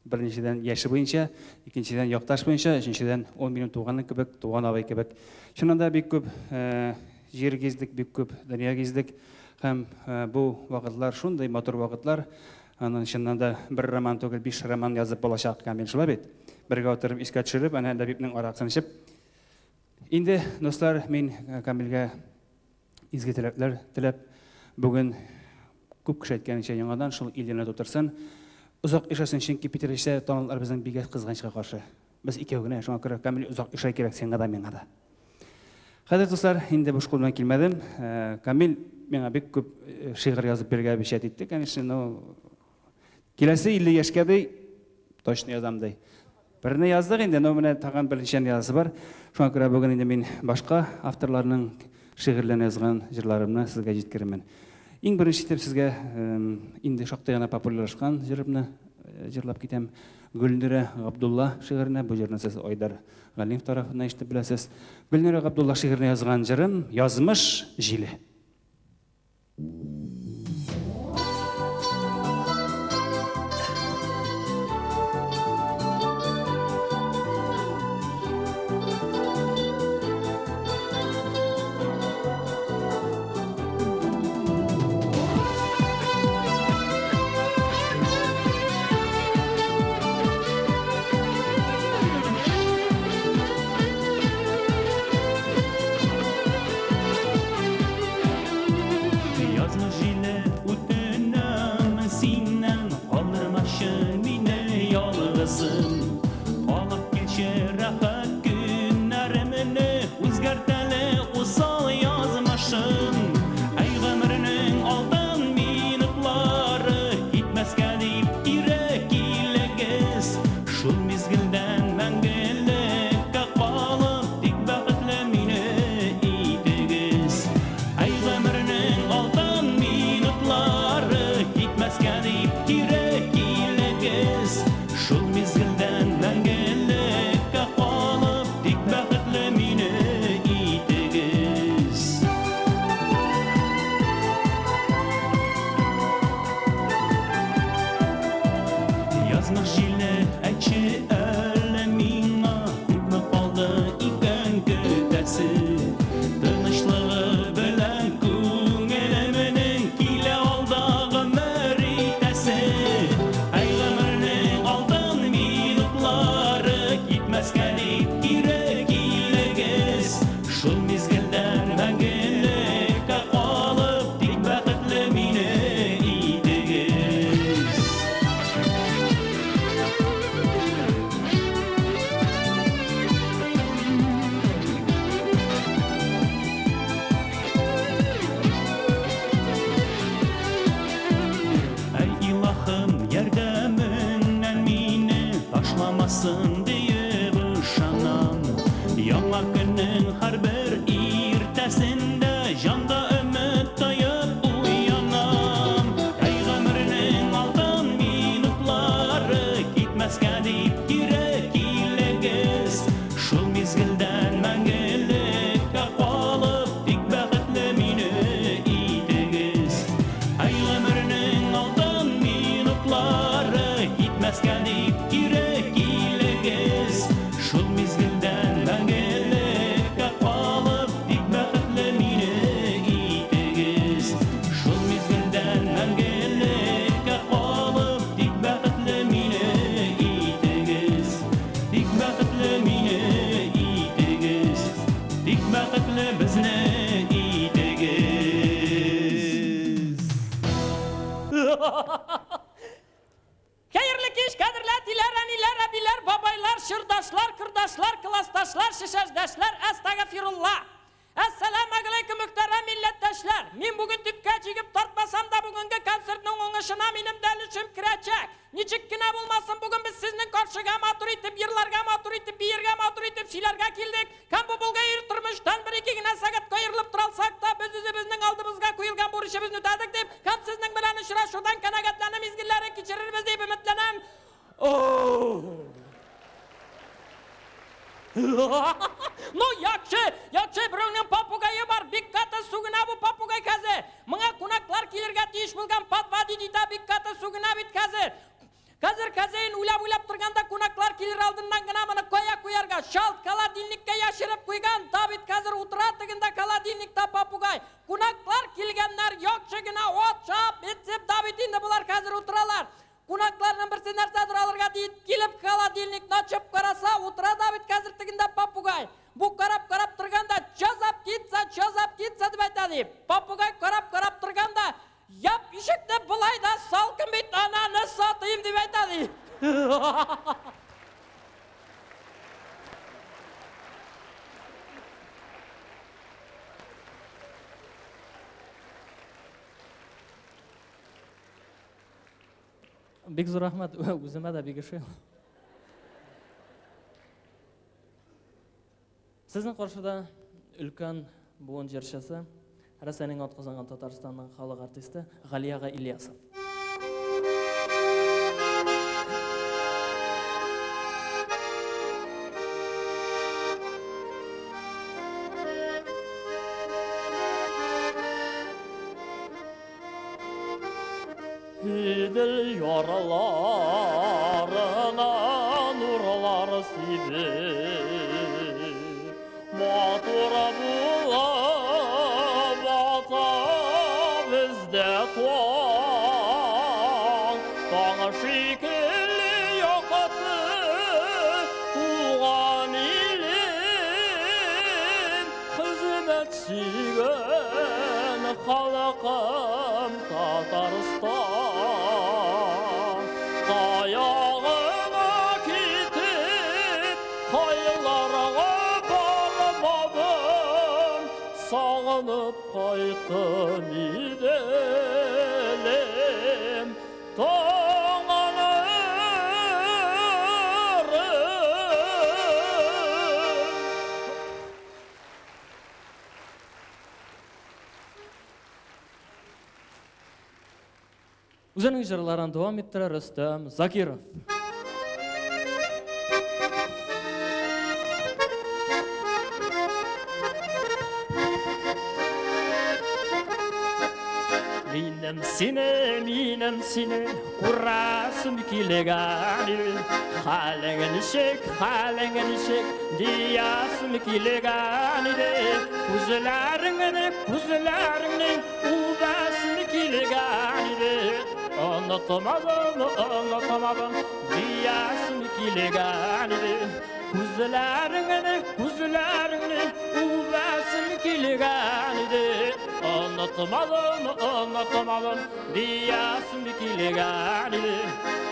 Беренчедән яше буенча, икенчедән якташ буенча, өченчедән ул минем туганым кебек, туган абый кебек. Чыннан да бик күп җир гиздек, бик күп дөнья гиздек. Һәм бу вакытлар шундый матур вакытлар. Анын чыннан да бер роман түгел, 5 роман язып булачак, Камил, шулай бит? Бергә утырып искә төшереп, әнә Ләбибнең аракысын эчеп. Инде, дуслар, мин Камилгә изге теләкләр теләп, бүген күп кеше әйткәнчә яңадан шул иллене тутырсын. Озак яшәсен, чөнки Питрәчтә таналар безнең бик кызганычка каршы. Без икәү генә, шуңа күрә Камил озак яшәй кирәк сиңа да, миңа да. Хәзер, дуслар, инде буш кул белән килмәдем. Камил миңа бик күп шигырь язып бирергә обещать итте, конечно, но киләсе 50 яшькә ди, точно язам ди. Берне яздык инде, но менә тагын берничә язасы бар. Шуңа күрә бүген инде мин башка авторларның шигырьләрен язган җырларымны сезгә җиткерермен. Иң беренче итеп сезгә инде шактый гына популярлашкан җырымны җырлап китәм. Гөлнурә Габдулла шигыренә, бу җырны сез Айдар Галимов тарафыннан ишетеп беләсез. Гөлнурә Габдулла шигыренә язган җырым Язмыш җиле. Хәерле кич, кадерле әтиләр, әниләр, әбиләр, бабайлар, чордашлар, кордашлар, классташлар, шешәждәшләр, әстәгъфирулла. Әссәламәгаләйкүм, мөхтәрәм милләттәшләр. Мин бүген төпкә җигеп тартмасам да, бүгенге концертның уңышына минем дә өлешем керәчәк. Ничек кенә булмасын, бүген без сезнең каршыга матур итеп йырларга, матур итеп биергә, матур итеп сөйләргә килдек. Һәм бу булган тормыштан бер-ике генә сәгать каерылып тора алсак та, без үзебезнең алдыбызга куелган бурычыбызны үтәдек дип, һәм сезнең белән очрашудан канәгатьләнү мизгелләре кичерербез дип өметләнәм. Ну, яхшы, яхшы, берәүнең попугае бар, бик каты сүгенә бу попугай хәзер. Моңа кунаклар килергә тиеш булган подводить итә, бик каты сүгенә бит хәзер. Хәзер хозяин уйлап-уйлап торганда кунаклар килер алдыннан гына моны кая куярга? Шалт холодильникка яшереп куйган, да бит хәзер утыра тегендә холодильникта попугай. Кунаклар килгәннәр, яхшы гына от чап, итеп, да бит инде болар хәзер утыралар. Кунакларның берсе нәрсәдер алырга дип килеп холодильникны ачып караса, утыра да бит хәзер тегендә попугай. Бу карап-карап торганда, чё за птица, чё за птица дип әйтә ди. Попугай карап-карап торганда, яп ишекне болай да салкын бит, ананы сатыйм дип әйтә ди. Бик зур рәхмәт, үземә дә бик ошый. Сезнең каршыда өлкән буын җырчысы, Рәсәйнең атказанган Татарстанның халык артисты Галия ага Ильясов. Идел ярларына нурлар сибеп, матур булып ата бездә таң, таң шикелле якты туган илем, хезмәт сөйгән халкым Татарстан. Каягына китеп, кайларга бармадым, сагынып кайттым иделем. Таң алырым. Үзенең җырларын дәвам иттерә Рөстәм Закиров. Минем сине, минем сине күрәсем килгән иде. Хәлең ничек, хәлең ничек диясем килгән иде. Күзләреңне, күзләреңне үбәсем килгән иде. Онытмадым, онытмадым диясем килгән иде. Күзләреңне, күзләреңне үбәсем килгән иде. Онытмадым, онытмадым диясем килгән иде.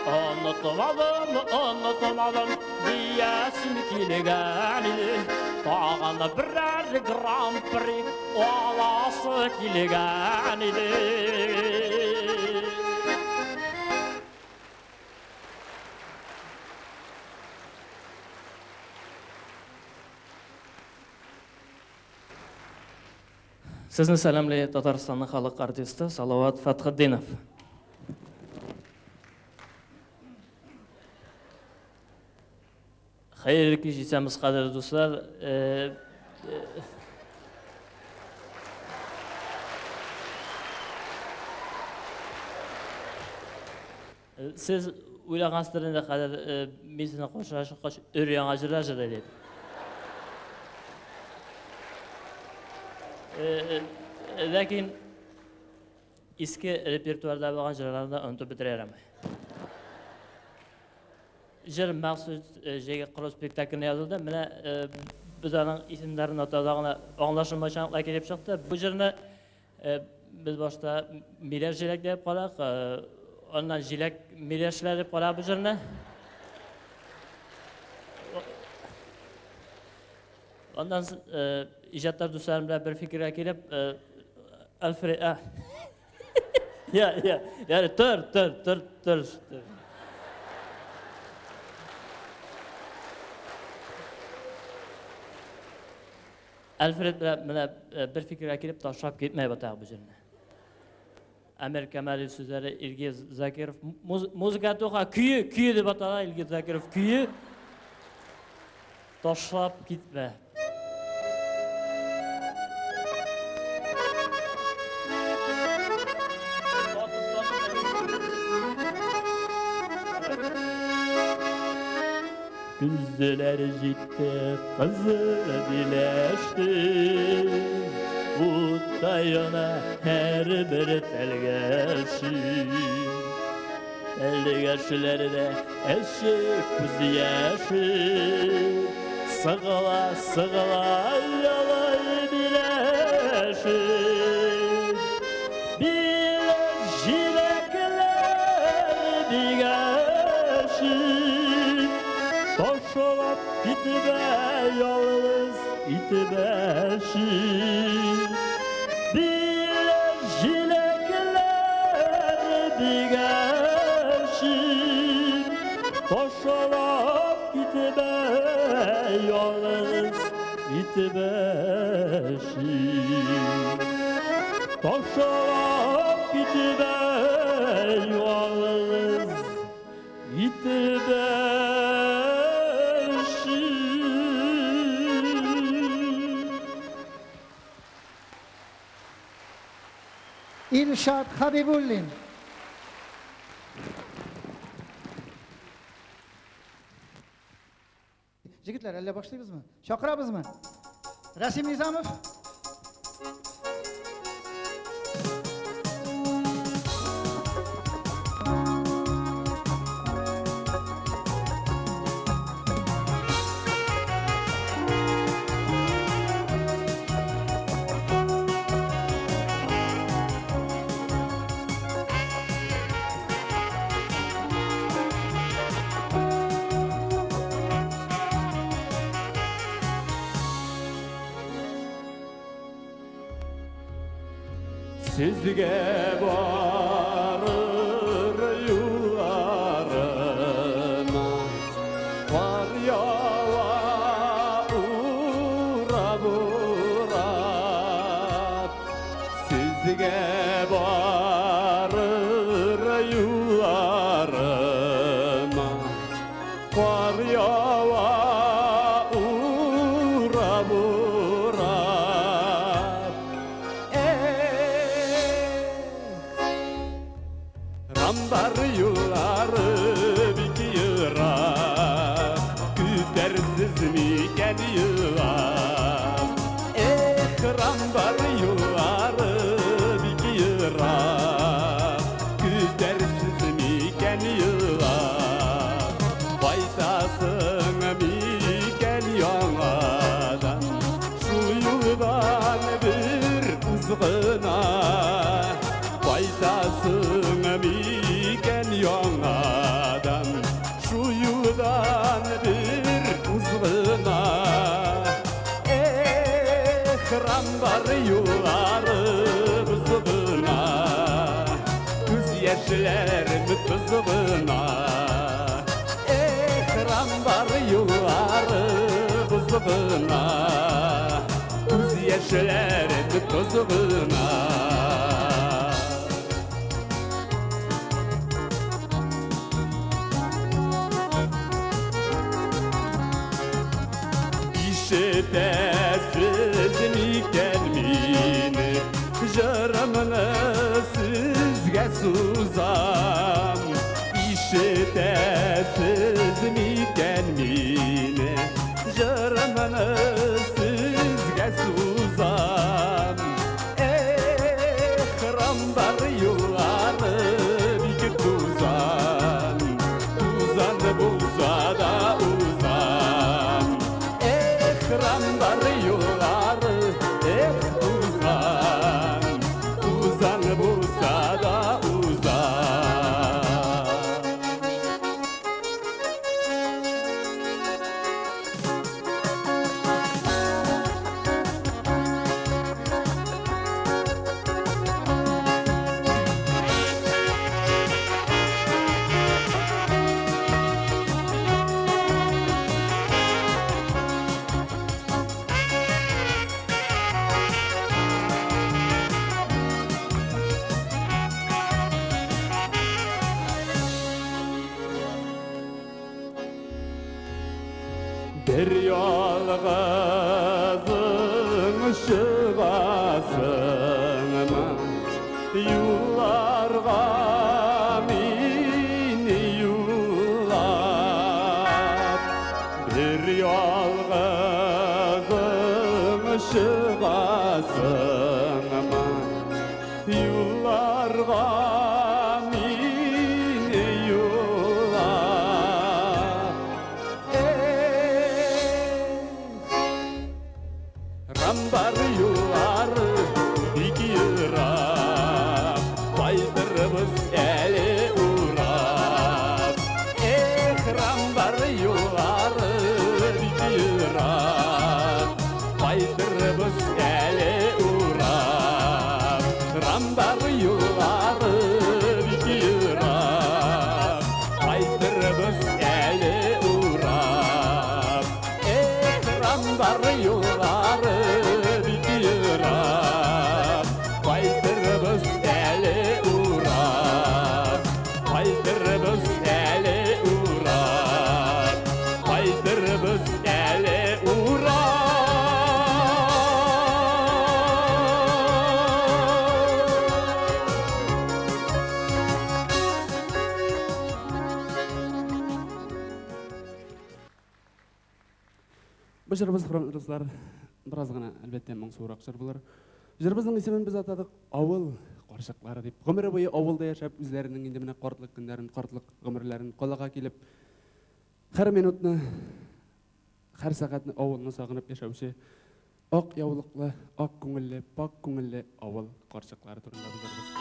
Онытмадым, онытмадым диясем килгән иде. Тагын берәр гран-при аласы килгән иде. Сезне сәламли Татарстанның халык артисты Салават Фәтхетдинов. Хәерле кич исәнбез, кадерле дуслар. Сез уйлагансыздыр инде, хәзер мин сезнең каршыга чыккач, өр яңа җырлар җырлый дип. Ләкин иске репертуарда булган җырларны да онытып бетерә ярамый. Җыр махсус җәйге коры спектакльне язылды. Менә без аның исемнәрен атауда гына аңлашылмаучанлыклар килеп чыкты. Бу җырны Без башта миләш җиләк дип карак, аннан җиләк миләшләр дип карап бу җырны. Аннан иҗаттар дусларым белән бер фикергә килеп, Альфред, Я, я, я, тор, тор, тор, тор, тор. Альфред белән менә бер фикергә килеп ташлап китмәй батак бу җырны. Әмир Камалев сүзләре, Илгиз Закиров музыка туха көе, көе дип атала Илгиз Закиров көе. Ташлап китмә. Көзләр җитте, кызыл биләште. Утта яна һәрбер тәлгәше. Тәлгәшләрдә әче күз яше. Сыгыла, сыгыла ялай биләше. Биләш җиләкләр бигәше. Ташлап китмә ялгыз итмәше. Биләш җиләкләр бигәше. Ташлап китмә ялгыз итмәше. Ташлап китмә ялгыз итмәше. Илшат Хабибуллин. Җегетләр, әллә башлыйбызмы? Чакырабызмы? Рәсим Низамов. Sizge varır yularına, var yava ura burap. Sizge varır yularına, var yava ura burap. Rambar yolları bik yırak, kütersiz miken yıllar. Eh rambar yolları bik yırak, kütersiz miken yıllar. Faytasın miken yanadan, şu yoldan bir uzgına. Faytasın miken yanadan, şu yoldan bir uzgına. Eh rambar yolları buzgına, göz yaşlarım tuzgına. Eh rambar yolları buzgına, göz yaşlarım tuzgına. İşitesiz miken mini, jırımını sizge suzam. İşitesiz miken mini, jırımını sizge suzam. Eh rambar yolları bik tuzan, tuzan bulsa da uzan. Rambar yolları eh tuzan, tuzan Бер ялгызың чыгасыңмы юлларга мине юллап? Бер ялгызың чыгасыңмы юлларга мине юллап? Рамбар юллары бик ерак, кайтырбыз әле урап. Эх, Рамбар юллары бик ерак, кайтырбыз әле урап. Рамбар юллары бик ерак, кайтырбыз әле урап. Эх, Рамбар юллары бик ерак, кайтырбыз әле урап. Кайтырбыз әле урап, кайтырбыз әле урап. Бу җырыбыз, хөрмәтле дуслар, бераз гына, әлбәттә, моңсурак җыр булыр. Җырыбызның исемен без атадык Авыл карчыклары дип. Гомере буе авылда яшәп, үзләренең инде менә картлык көннәрен, картлык гомерләрен калага килеп, һәр минутны, һәр сәгатьне авылны сагынып яшәүче ак яулыклы, ак күңелле, пак күңелле авыл карчыклары турында бу җырыбыз.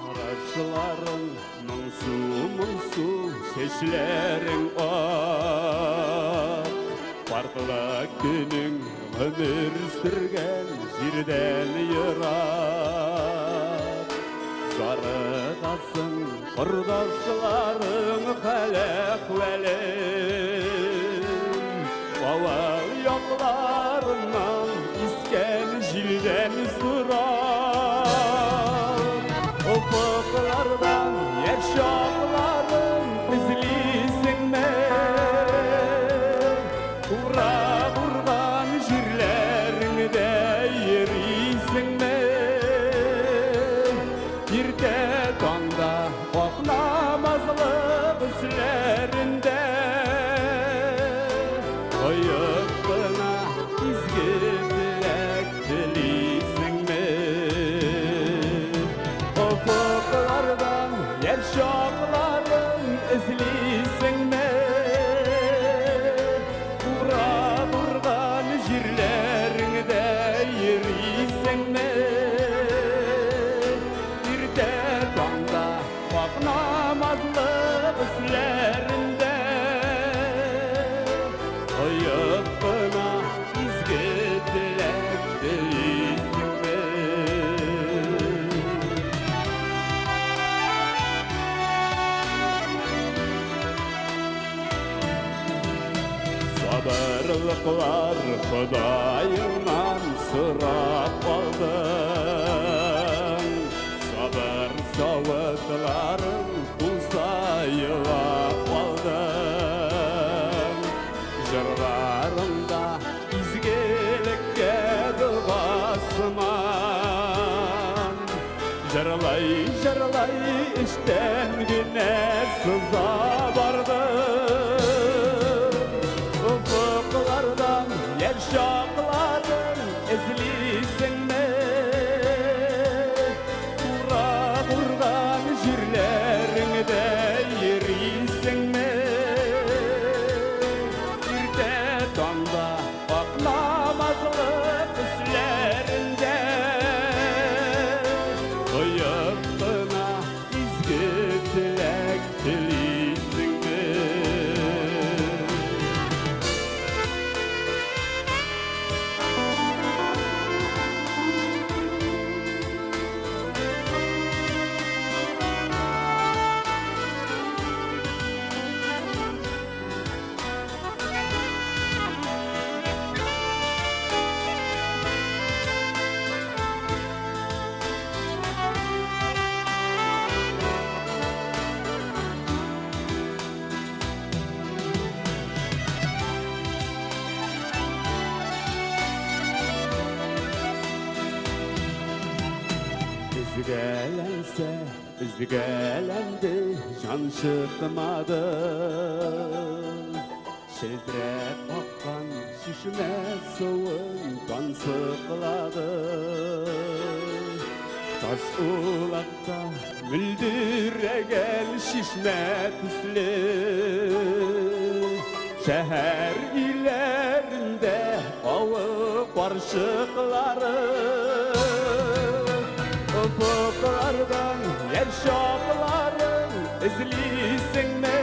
Карашларың моңсу, моңсу, чәчләрең ак. Картлык көнең гомер сөргән җирдән ерак. Зарыгасың кордашларың хәл-әхвәлен. Авыл якларыннан искән җилдән сорап. Офыклардан яшь чакларың эзлисеңме? Урап урган җирләреңдә йөрисеңме? Иртә таңда ак намазлык өсләрендә оеп кына изге теләк телисеңме? Офыклардан яшь чакларың эзлисеңме? Урап урган җирләреңдә йөрисеңме? Иртә таңда ак намазлык өсләрендә оеп кына изге теләк телисеңме? Сабырлыклар Ходаеңнан сорап алдың. Сабыр савытларың тулса елап алдың. Җырларыңда изгелеккә догасыман. Җырлай, җырлай эчтән генә сыза бардың. Нәрсә өзгәләнде, җан чыкмады. Челтерәп аккан чишмә суын тансыклады. Таш улакта мөлдерәгән чишмә төсле. Шәһәр өйләрендә авыл карчыклары. Офыклардан яшь чакларын эзлисеңме?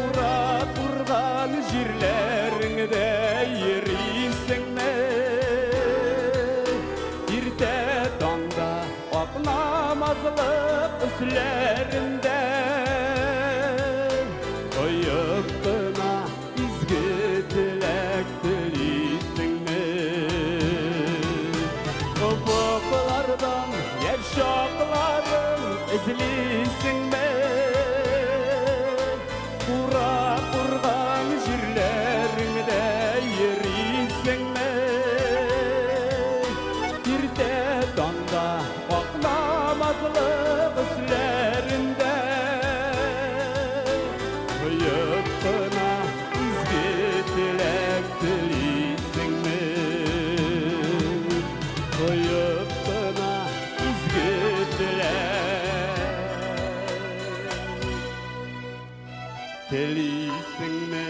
Урап урган җирләреңдә йөрисеңме? Иртә таңда ак намазлык өсләрендә оеп кына изге теләк телисеңме? Офыклардан яшь чакларын эзлисеңме? Урап урган җирләреңдә йөрисеңме? Иртә таңда ак намазлык өсләрендә оеп кына изге теләк телисеңме? Оеп кына изге теләк телисеңме?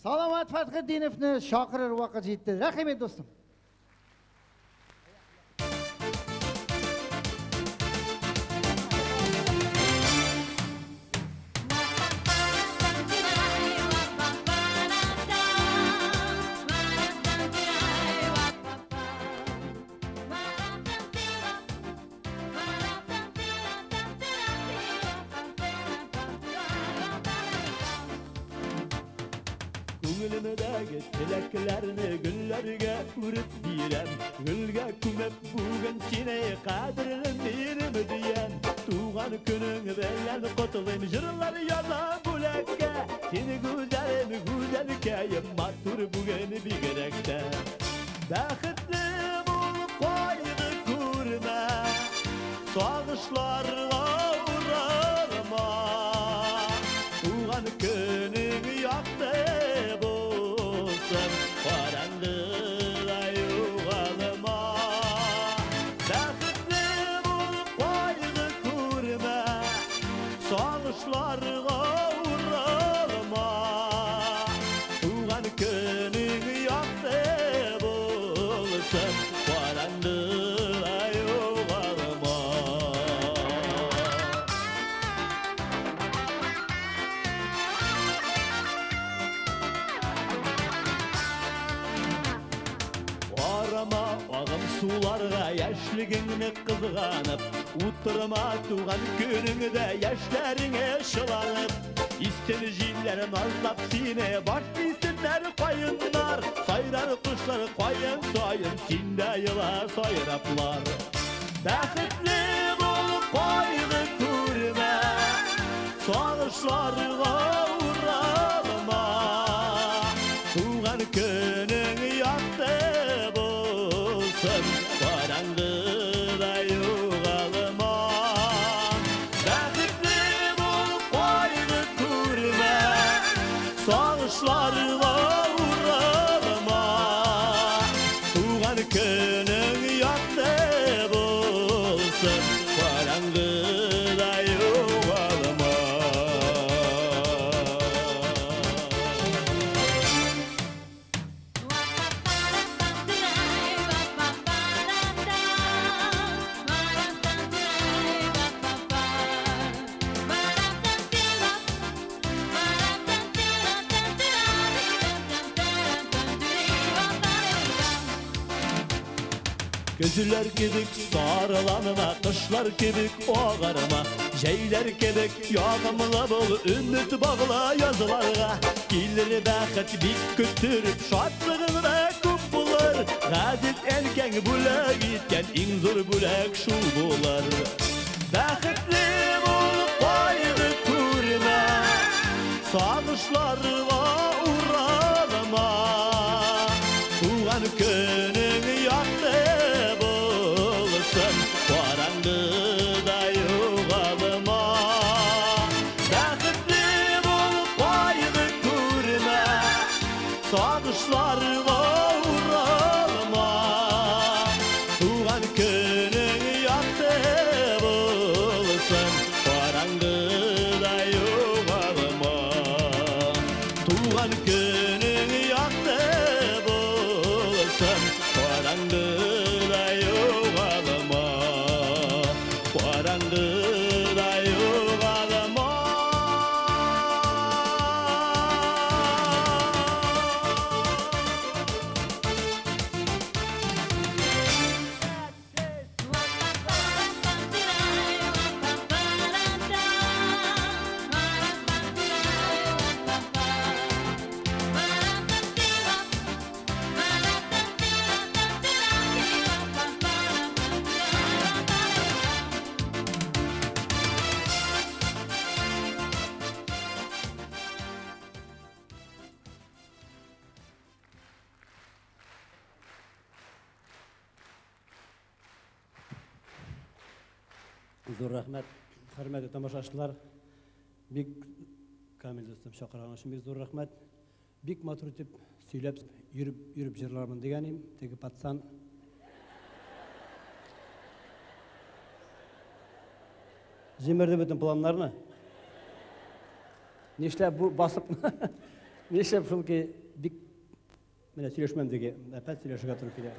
Салават Фәтхетдиновны чакырыр вакыт җитте. Рәхим ит, дустым. Күңелемдәге теләкләрне гөлләргә үреп бирәм. Гөлгә күмеп бүген сине кадерлем минем диям. Туган көнең белән котлыйм, җырлар язам бүләккә. Сине гүзәлем, гүзәлкәем, матур бүген бигрәк тә. Бәхетле бул, кайгы күрмә, сагышларга уралма. Туган көнең якты булсын, караңгыда югалма. Бәхетле бул, кайгы күрмә, сагышларга уралма. Туган көнең якты булсын, караңгыда югалма. Карама агым суларга яшьлегеңне кызганып, утырма туган көнеңдә яшьләреңә чыланып. Исен җилләр назлап сине, баш исеннәр каеннар, сайрар кошлар каен саен, син дә ела сайраплар. Бәхетле бул, кайгы күрмә, сагышларга уралма. Туган көнең якты булсын, караңгыда югалма. Бәхетле бул, кайгы күрмә, сагышларга уралма. Туган көнең якты булсын, караңгыда югалма. Көзләр кебек сарыланма, кышлар кебек агарма, җәйләр кебек ягымлы бул, өмет багла язларга. Килер бәхет бик көттереп, шатлыгың да күп булыр. Газиз әнкәң бүләк иткән иң зур бүләк шул булыр. Бәхетле бул, кайгы күрмә, сагышларга уралма. Туган көнең якты булсын, караңгыда югалма. Бәхетле бул, кайгы күрмә, сагышларга уралма. Туган көнең якты булсын, караңгыда югалма. Туган көнең якты булсын, караңгыда югалма. Караңгыда югалма. Зур рәхмәт, хөрмәтле тамашачылар. Бик Камил дустым чакырган өчен бик зур рәхмәт. Бик матур итеп сөйләп, йөреп, йөреп җырлармын дигән идем. Теге пацан җимерде бөтен планнарны. Нишләп бу басып, нишләп шул ки бик менә сөйләшмәм диге, әпәт сөйләшергә туры килә.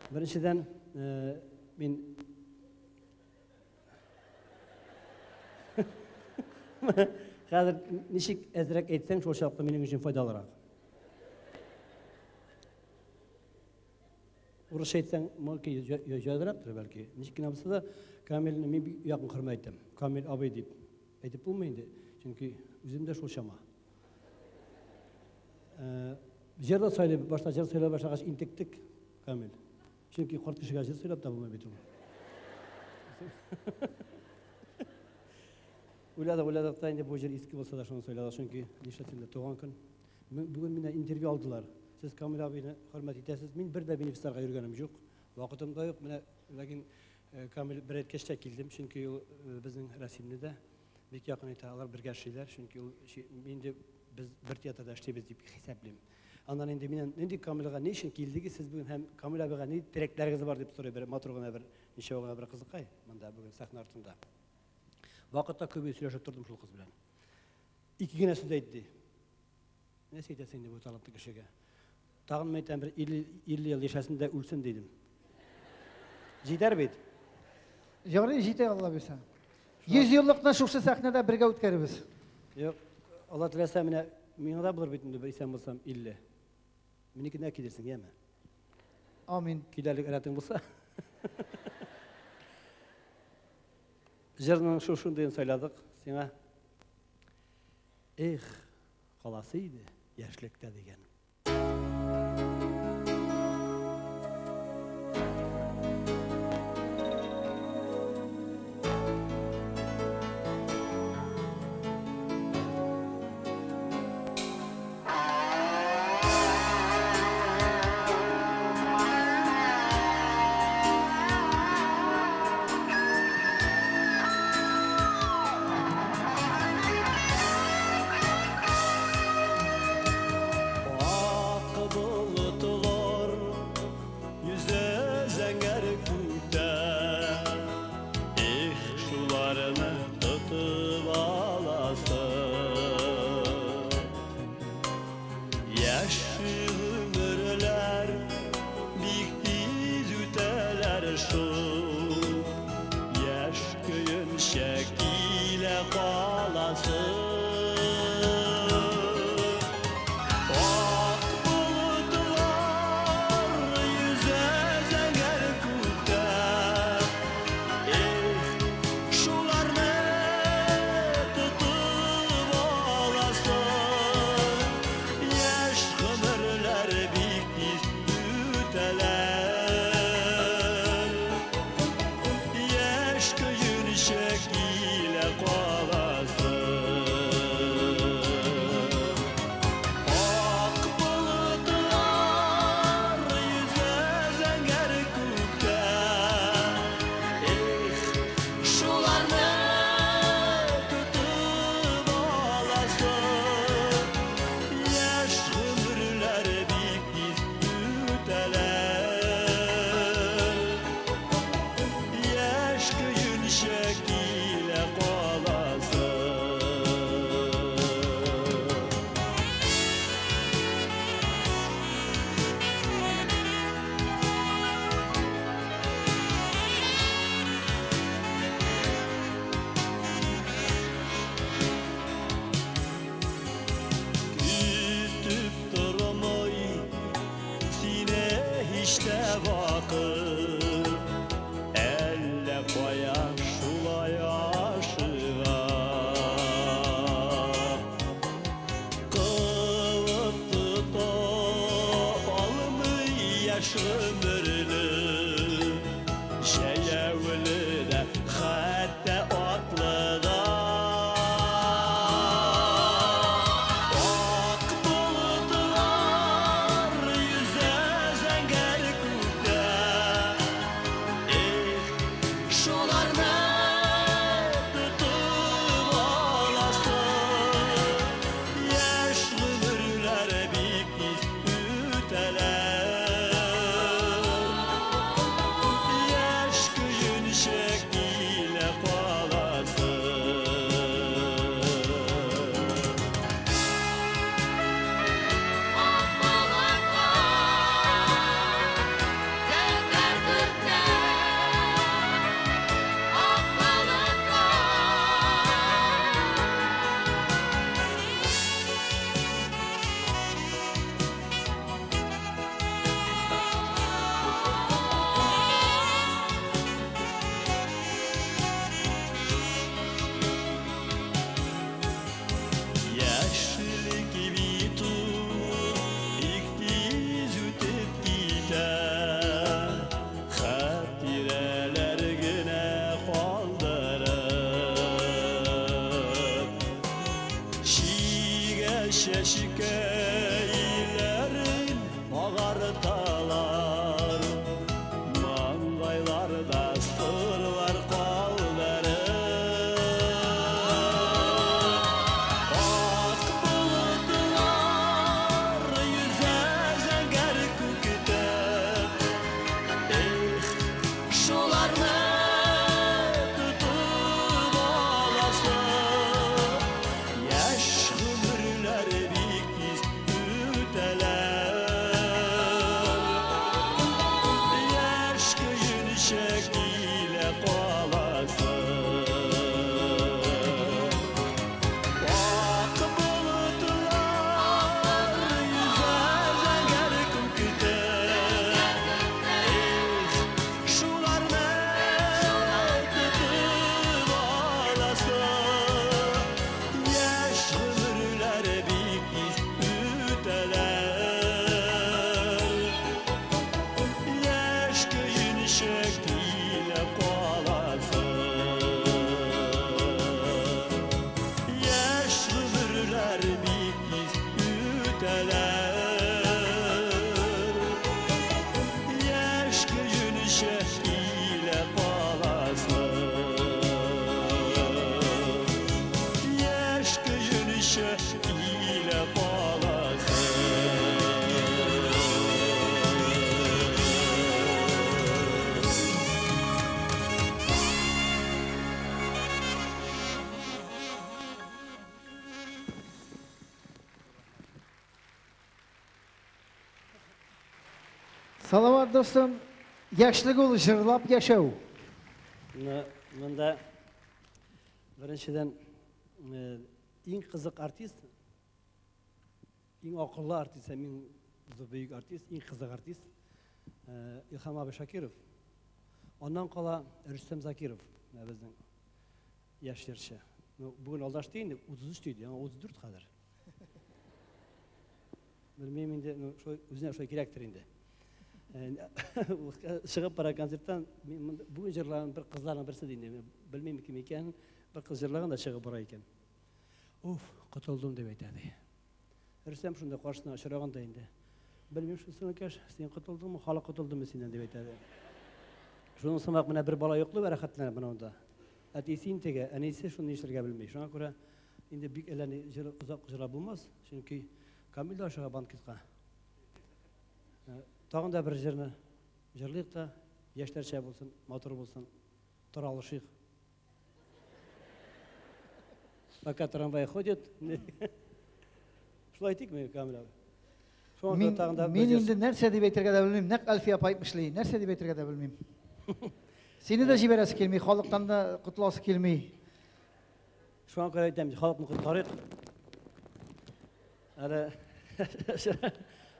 Беренчедән, мин хәзер ничек әзрәк әйтсәң, шул чаклы минем өчен файдалырак. Урысча әйтсәң, мөмкин җайлырактыр бәлки. Ничек кенә булса да, Камилне мин бик якын хөрмәт итәм. Камил абый дип әйтеп булмый инде, чөнки үзем дә шул чама. Җыр да сайлый, башта җыр сөйләп башлагач интектек, Камил. Чөнки карт кешегә җыр сөйләп тә булмый бит ул. Уйладык, уйладык та инде бу җыр иске булса да шуны сөйләдек, чөнки нишләтсен дә туган көн. Бүген миннән интервью алдылар. Сез Камил абыйны хөрмәт итәсез. Мин бер дә бенефисларга йөргәнем юк. Вакытым да юк. Менә ләкин Камил бер әйткәч тә килдем, чөнки ул безнең Рәсимне дә бик якын итә. Алар бергә эшлиләр, чөнки ул инде без бер театрда эшлибез дип хисаплыйм. Аннан инде миннән нинди Камилгә ни өчен килдегез сез бүген һәм Камил абыйга ни теләкләрегез бар дип сорый бер матур гына бер ничә гына бер кызыкай монда бүген сәхнә артында. Вакытта күбе сөйләшеп тордым шул кыз белән. Ике генә сүз әйтте. Нәрсә әйтәсең инде бу талантлы кешегә? Тагын мен әйтәм, бер 50 ел яшәсен дә үлсен дидем. Җитәр бит. Ярый, җитә, Алла бирсә. 100 еллыкны шушы сәхнәдә бергә үткәрербез. Юк, Алла теләсә, менә миңа да булыр бит инде бер исән булсам 50. Минекенә килерсең, яме? Амин. Киләрлек рәтең булса. Җырның шушындыен сайладык сиңа. Эх, каласы иде яшьлектә дигән. Вакыт әллә кая шулай ашыга. Куып тота алмый яшь гомерне, Җәяүле дә, хәтта атлы да. Ак болытлар йөзә зәңгәр күктә. Эх, шуларны тотып аласы. Яшь гомерләр бик тиз үтәләр. Яшь көенчә килә каласы. Яшьлек бит ул бик тиз үтеп китә, Хатирәләр генә калдырып. Чигә чәчкәйләрен агарталар, Маңгайларда сырлар калдырып. Ак болытлар йөзә зәңгәр күктә. Эх, шуларны тотып аласы. Яшь гомерләр бик тиз үтәләр. Яшь көенчә килә каласы. Ак болытлар йөзә зәңгәр күктә. Эх, шуларны тотып аласы. Яшь гомерләр бик тиз үтәләр. Яшь көенчә килә каласы. Яшь гомерләр бик тиз үтәләр. Яшь көенчә килә каласы. Яшь көенчә килә каласы. Салават дустым, яшьлек ул җырлап яшәү. Менә монда беренчедән иң кызык артист, иң акыллы артист һәм иң зур бөек артист, иң кызык артист Илһам абый Шакиров. Аннан кала Рөстәм Закиров, менә безнең яшь җырчы. Ну, бүген алдашты инде, 33 диде, яңа 34 хәзер. Белмим инде, ну, шулай үзенә шулай кирәктер инде. Чыгып бара концерттан, мин монда бүген җырлаган бер кызларның берсе ди инде, мин белмим кем икәнен, бер кыз җырлаган да чыгып бара икән. Уф, котылдым дип әйтә ди. Рөстәм шунда каршысына очраган да инде. Белмим шул сыныкәш, син котылдыңмы, халык котылдымы синнән дип әйтә ди. Шуның сымак менә бер бала йоклый рәхәтләнеп менә монда. Әтисе интегә, әнисе шуны нишләргә белми. Шуңа күрә инде бик әллә ни җыр озак җырлап булмас, чөнки Камил дә ашыга банкетка. Тагын да бер җырны җырлыйк та, яшьләрчә булсын, матур булсын, таралышыйк. Пока трамвай ходит. Шулай итикме, Камил абый? Шуңа күрә Мин, тагын да бер мин җыр- инде нәрсә дип әйтергә дә белмим. Нәкъ Әлфия апа әйтмешли, нәрсә дип әйтергә дә белмим. Сине дә җибәрәсе килми, халыктан да котыласы килми. Шуңа күрә әйтәм, халыкны коткарыйк. Әле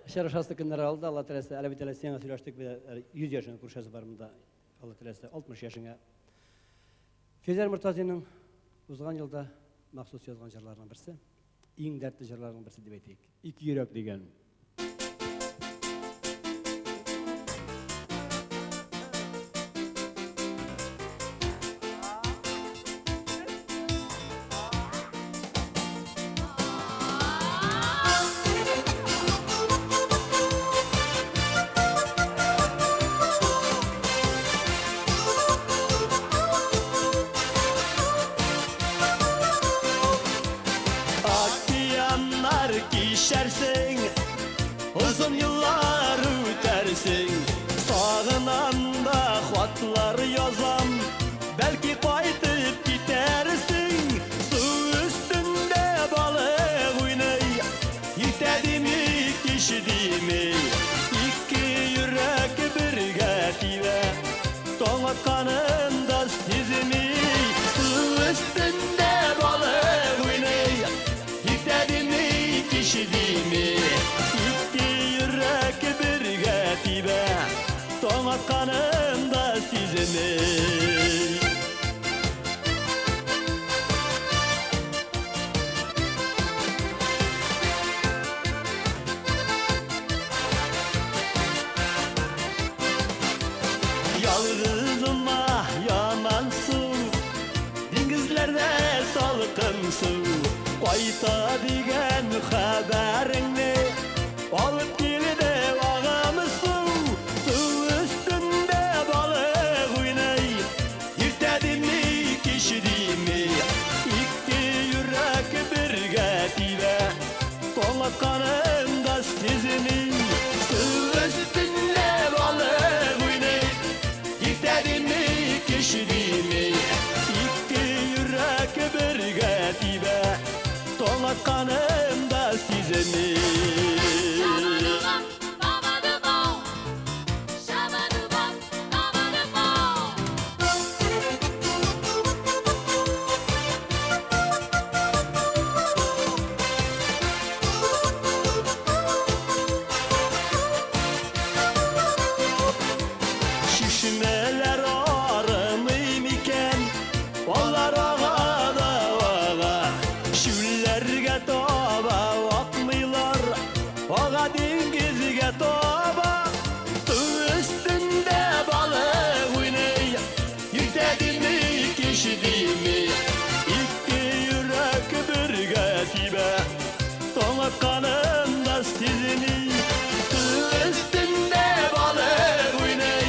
Очрашасы көннәр алда, Алла теләсә, әле бит әле сиңа сөйләштек бит, әле 100 яшеңә күрешәсе бар монда. Алла теләсә, 60 яшеңә. Фирзәр Мортазинның узган елда махсус язган җырларының берсе, иң дәртле җырларының берсе дип әйтик. Ике йөрәк дигән. Океаннар кичәрсең, озын еллар үтәрсең. Сагынам да хатлар язам, бәлки кайтып китәрсең. Су өстендә балык уйный, иртә дими, кич дими. Ике йөрәк бергә тибә, таң атканын да сизми. Су өстендә балык уйный, иртә дими, кич дими. Ике йөрәк бергә тибә, таң атканын да сизми. Ялгызыма ямансу, диңгезләрдә салкын су. Кайта дигән хәбәреңне алып килде агым су. Су өстендә балык уйный, иртә дими, кич дими. Ике йөрәк бергә тибә, таң атканын да сизми. Су өстендә балык уйный, иртә дими, кич дими. Ике йөрәк бергә тибә, таң атканын да сизми. Чишмәләр арымый микән, алар ага да ага. Чүлләргә таба акмыйлар, ага диңгезгә таба. Су өстендә балык уйный, иртә дими, кич дими. Ике йөрәк бергә тибә, таң атканын да сизми. Су өстендә балык уйный,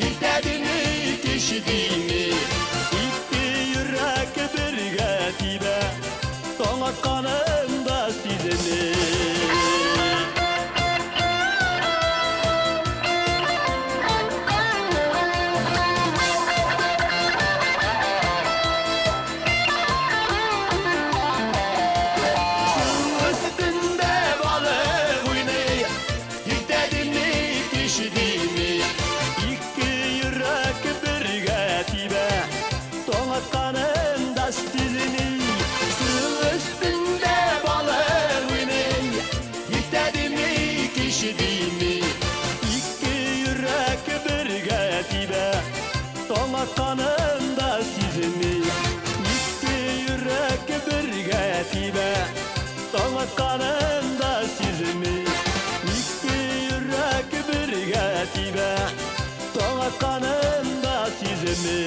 иртә дими, кич дими. Ике йөрәк бергә тибә, таң атканын да сизми. Су өстендә балык уйный, иртә дими, кич дими. Ике йөрәк бергә тибә, таң атканын да сизми. Су өстендә балык уйный, иртә дими, кич дими. Ике йөрәк бергә тибә, таң атканын да сизми. Ике йөрәк бергә тибә, таң атканын да сизми. Ике йөрәк бергә тибә, таң атканын да сизми.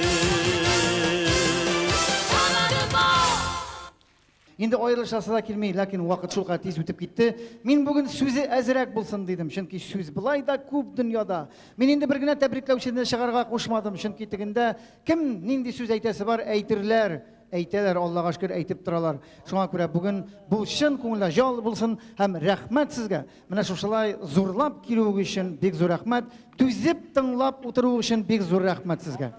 Инде аерылышасы да килми, ләкин вакыт шулкадәр тиз үтеп китте. Мин бүген сүзе әзрәк булсын дидем, чөнки сүз былай да күп дөньяда. Мин инде бер генә тәбрикләүчене чыгарга кушмадым, чөнки тегендә кем нинди сүз әйтәсе бар, әйтерләр, әйтәләр, Аллага шөкер, әйтеп торалар. Шуңа күрә бүген бу чын күңелдә җал булсын һәм рәхмәт сезгә. Менә шушылай зурлап килүегез өчен бик зур рәхмәт, түзеп тыңлап утыруыгыз өчен бик зур рәхмәт сезгә.